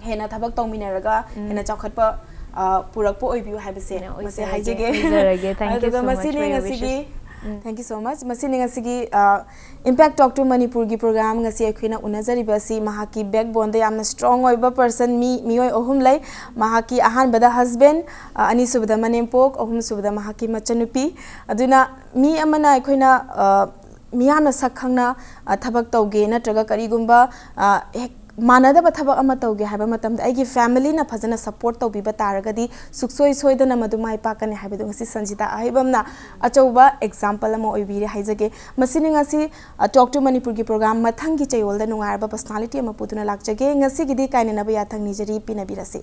ꯍꯦꯟꯅ ꯊꯕꯛ ꯇꯧꯃꯤꯟꯅꯔꯒ ꯍꯦꯟꯅ ꯆꯥꯎꯈꯠꯄ, ꯑ, ꯄꯨꯔꯛꯄ ꯑꯣꯏꯕꯤꯌꯨ ꯍꯥꯏꯕꯁꯦ ꯍꯦꯟꯅ ꯃꯁꯤ ꯑꯣꯏꯖꯔꯒꯦ, ꯍꯥꯏꯖꯒꯦ꯫ ꯑꯣꯏꯖꯔꯒꯦ꯫ Thank you ꯑꯗꯨꯒ so much ꯃꯁꯤꯅꯤ for your ꯉꯁꯤꯒꯤ wishes. Thank you so much. ꯃꯁꯤꯅꯤ ꯉꯁꯤꯒꯤ, ꯑ, Impact Talk to ꯃꯅꯤꯄꯨꯔꯒꯤ program ꯉꯁꯤ ꯑꯩꯈꯣꯏꯅ ꯎꯅꯖꯔꯤꯕ ꯑꯁꯤ ꯃꯍꯥꯛꯀꯤ backboneꯗ ꯌꯥꯝꯅ strong ꯑꯣꯏꯕ person, ꯃꯤ, ꯃꯤꯑꯣꯏ ꯑꯍꯨꯝ ꯂꯩ꯫ ꯃꯍꯥꯛꯀꯤ ꯑꯍꯥꯟꯕꯗ husband, ꯑ, ꯑꯅꯤꯁꯨꯕꯗ ꯃꯅꯦꯝꯄꯣꯛ, ꯑꯍꯨꯝꯁꯨꯕꯗ ꯃꯍꯥꯛꯀꯤ ꯃꯆꯟꯅꯨꯄꯤ꯫ ꯑꯗꯨꯅ ꯃꯤ ꯑꯃꯅ ꯑꯩꯈꯣꯏꯅ, ꯑ, ꯃꯤꯌꯥꯝꯅ ꯁꯛ ꯈꯪꯅ, ꯑ, ꯊꯕꯛ ꯇꯧꯒꯦ ꯅꯠꯇ꯭ꯔꯒ ꯀꯔꯤꯒꯨꯝꯕ, ꯑ, ꯍꯦꯛ ꯃꯥꯟꯅꯗꯕ ꯊꯕꯛ ꯑꯃ ꯇꯧꯒꯦ ꯍꯥꯏꯕ ꯃꯇꯝꯗ ꯑꯩꯒꯤ familyꯅ ꯐꯖꯅ support ꯇꯧꯕꯤꯕ ꯇꯥꯔꯒꯗꯤ ꯁꯨꯛꯁꯣꯏ ꯁꯣꯏꯗꯅ ꯃꯗꯨ ꯃꯥꯏ ꯄꯥꯛꯀꯅꯤ ꯍꯥꯏꯕꯗꯨ ꯉꯁꯤ ꯁꯟꯖꯤꯇꯥ ꯑꯍꯩꯕꯝꯅ ꯑꯆꯧꯕ example ꯑꯃ ꯑꯣꯏꯕꯤꯔꯦ ꯍꯥꯏꯖꯒꯦ꯫ ꯃꯁꯤꯅꯤ ꯉꯁꯤ, ꯑ, Talk to ꯃꯅꯤꯄꯨꯔꯒꯤ program꯫ ꯃꯊꯪꯒꯤ ꯆꯌꯣꯜꯗ ꯅꯨꯡꯉꯥꯏꯔꯕ personality ꯑꯃ ꯄꯨꯗꯨꯅ ꯂꯥꯛꯆꯒꯦ꯫ ꯉꯁꯤꯒꯤꯗꯤ ꯀꯥꯏꯅꯅꯕ ꯌꯥꯊꯪ ꯅꯤꯖꯔꯤ, ꯄꯤꯅꯕꯤꯔꯁꯤ꯫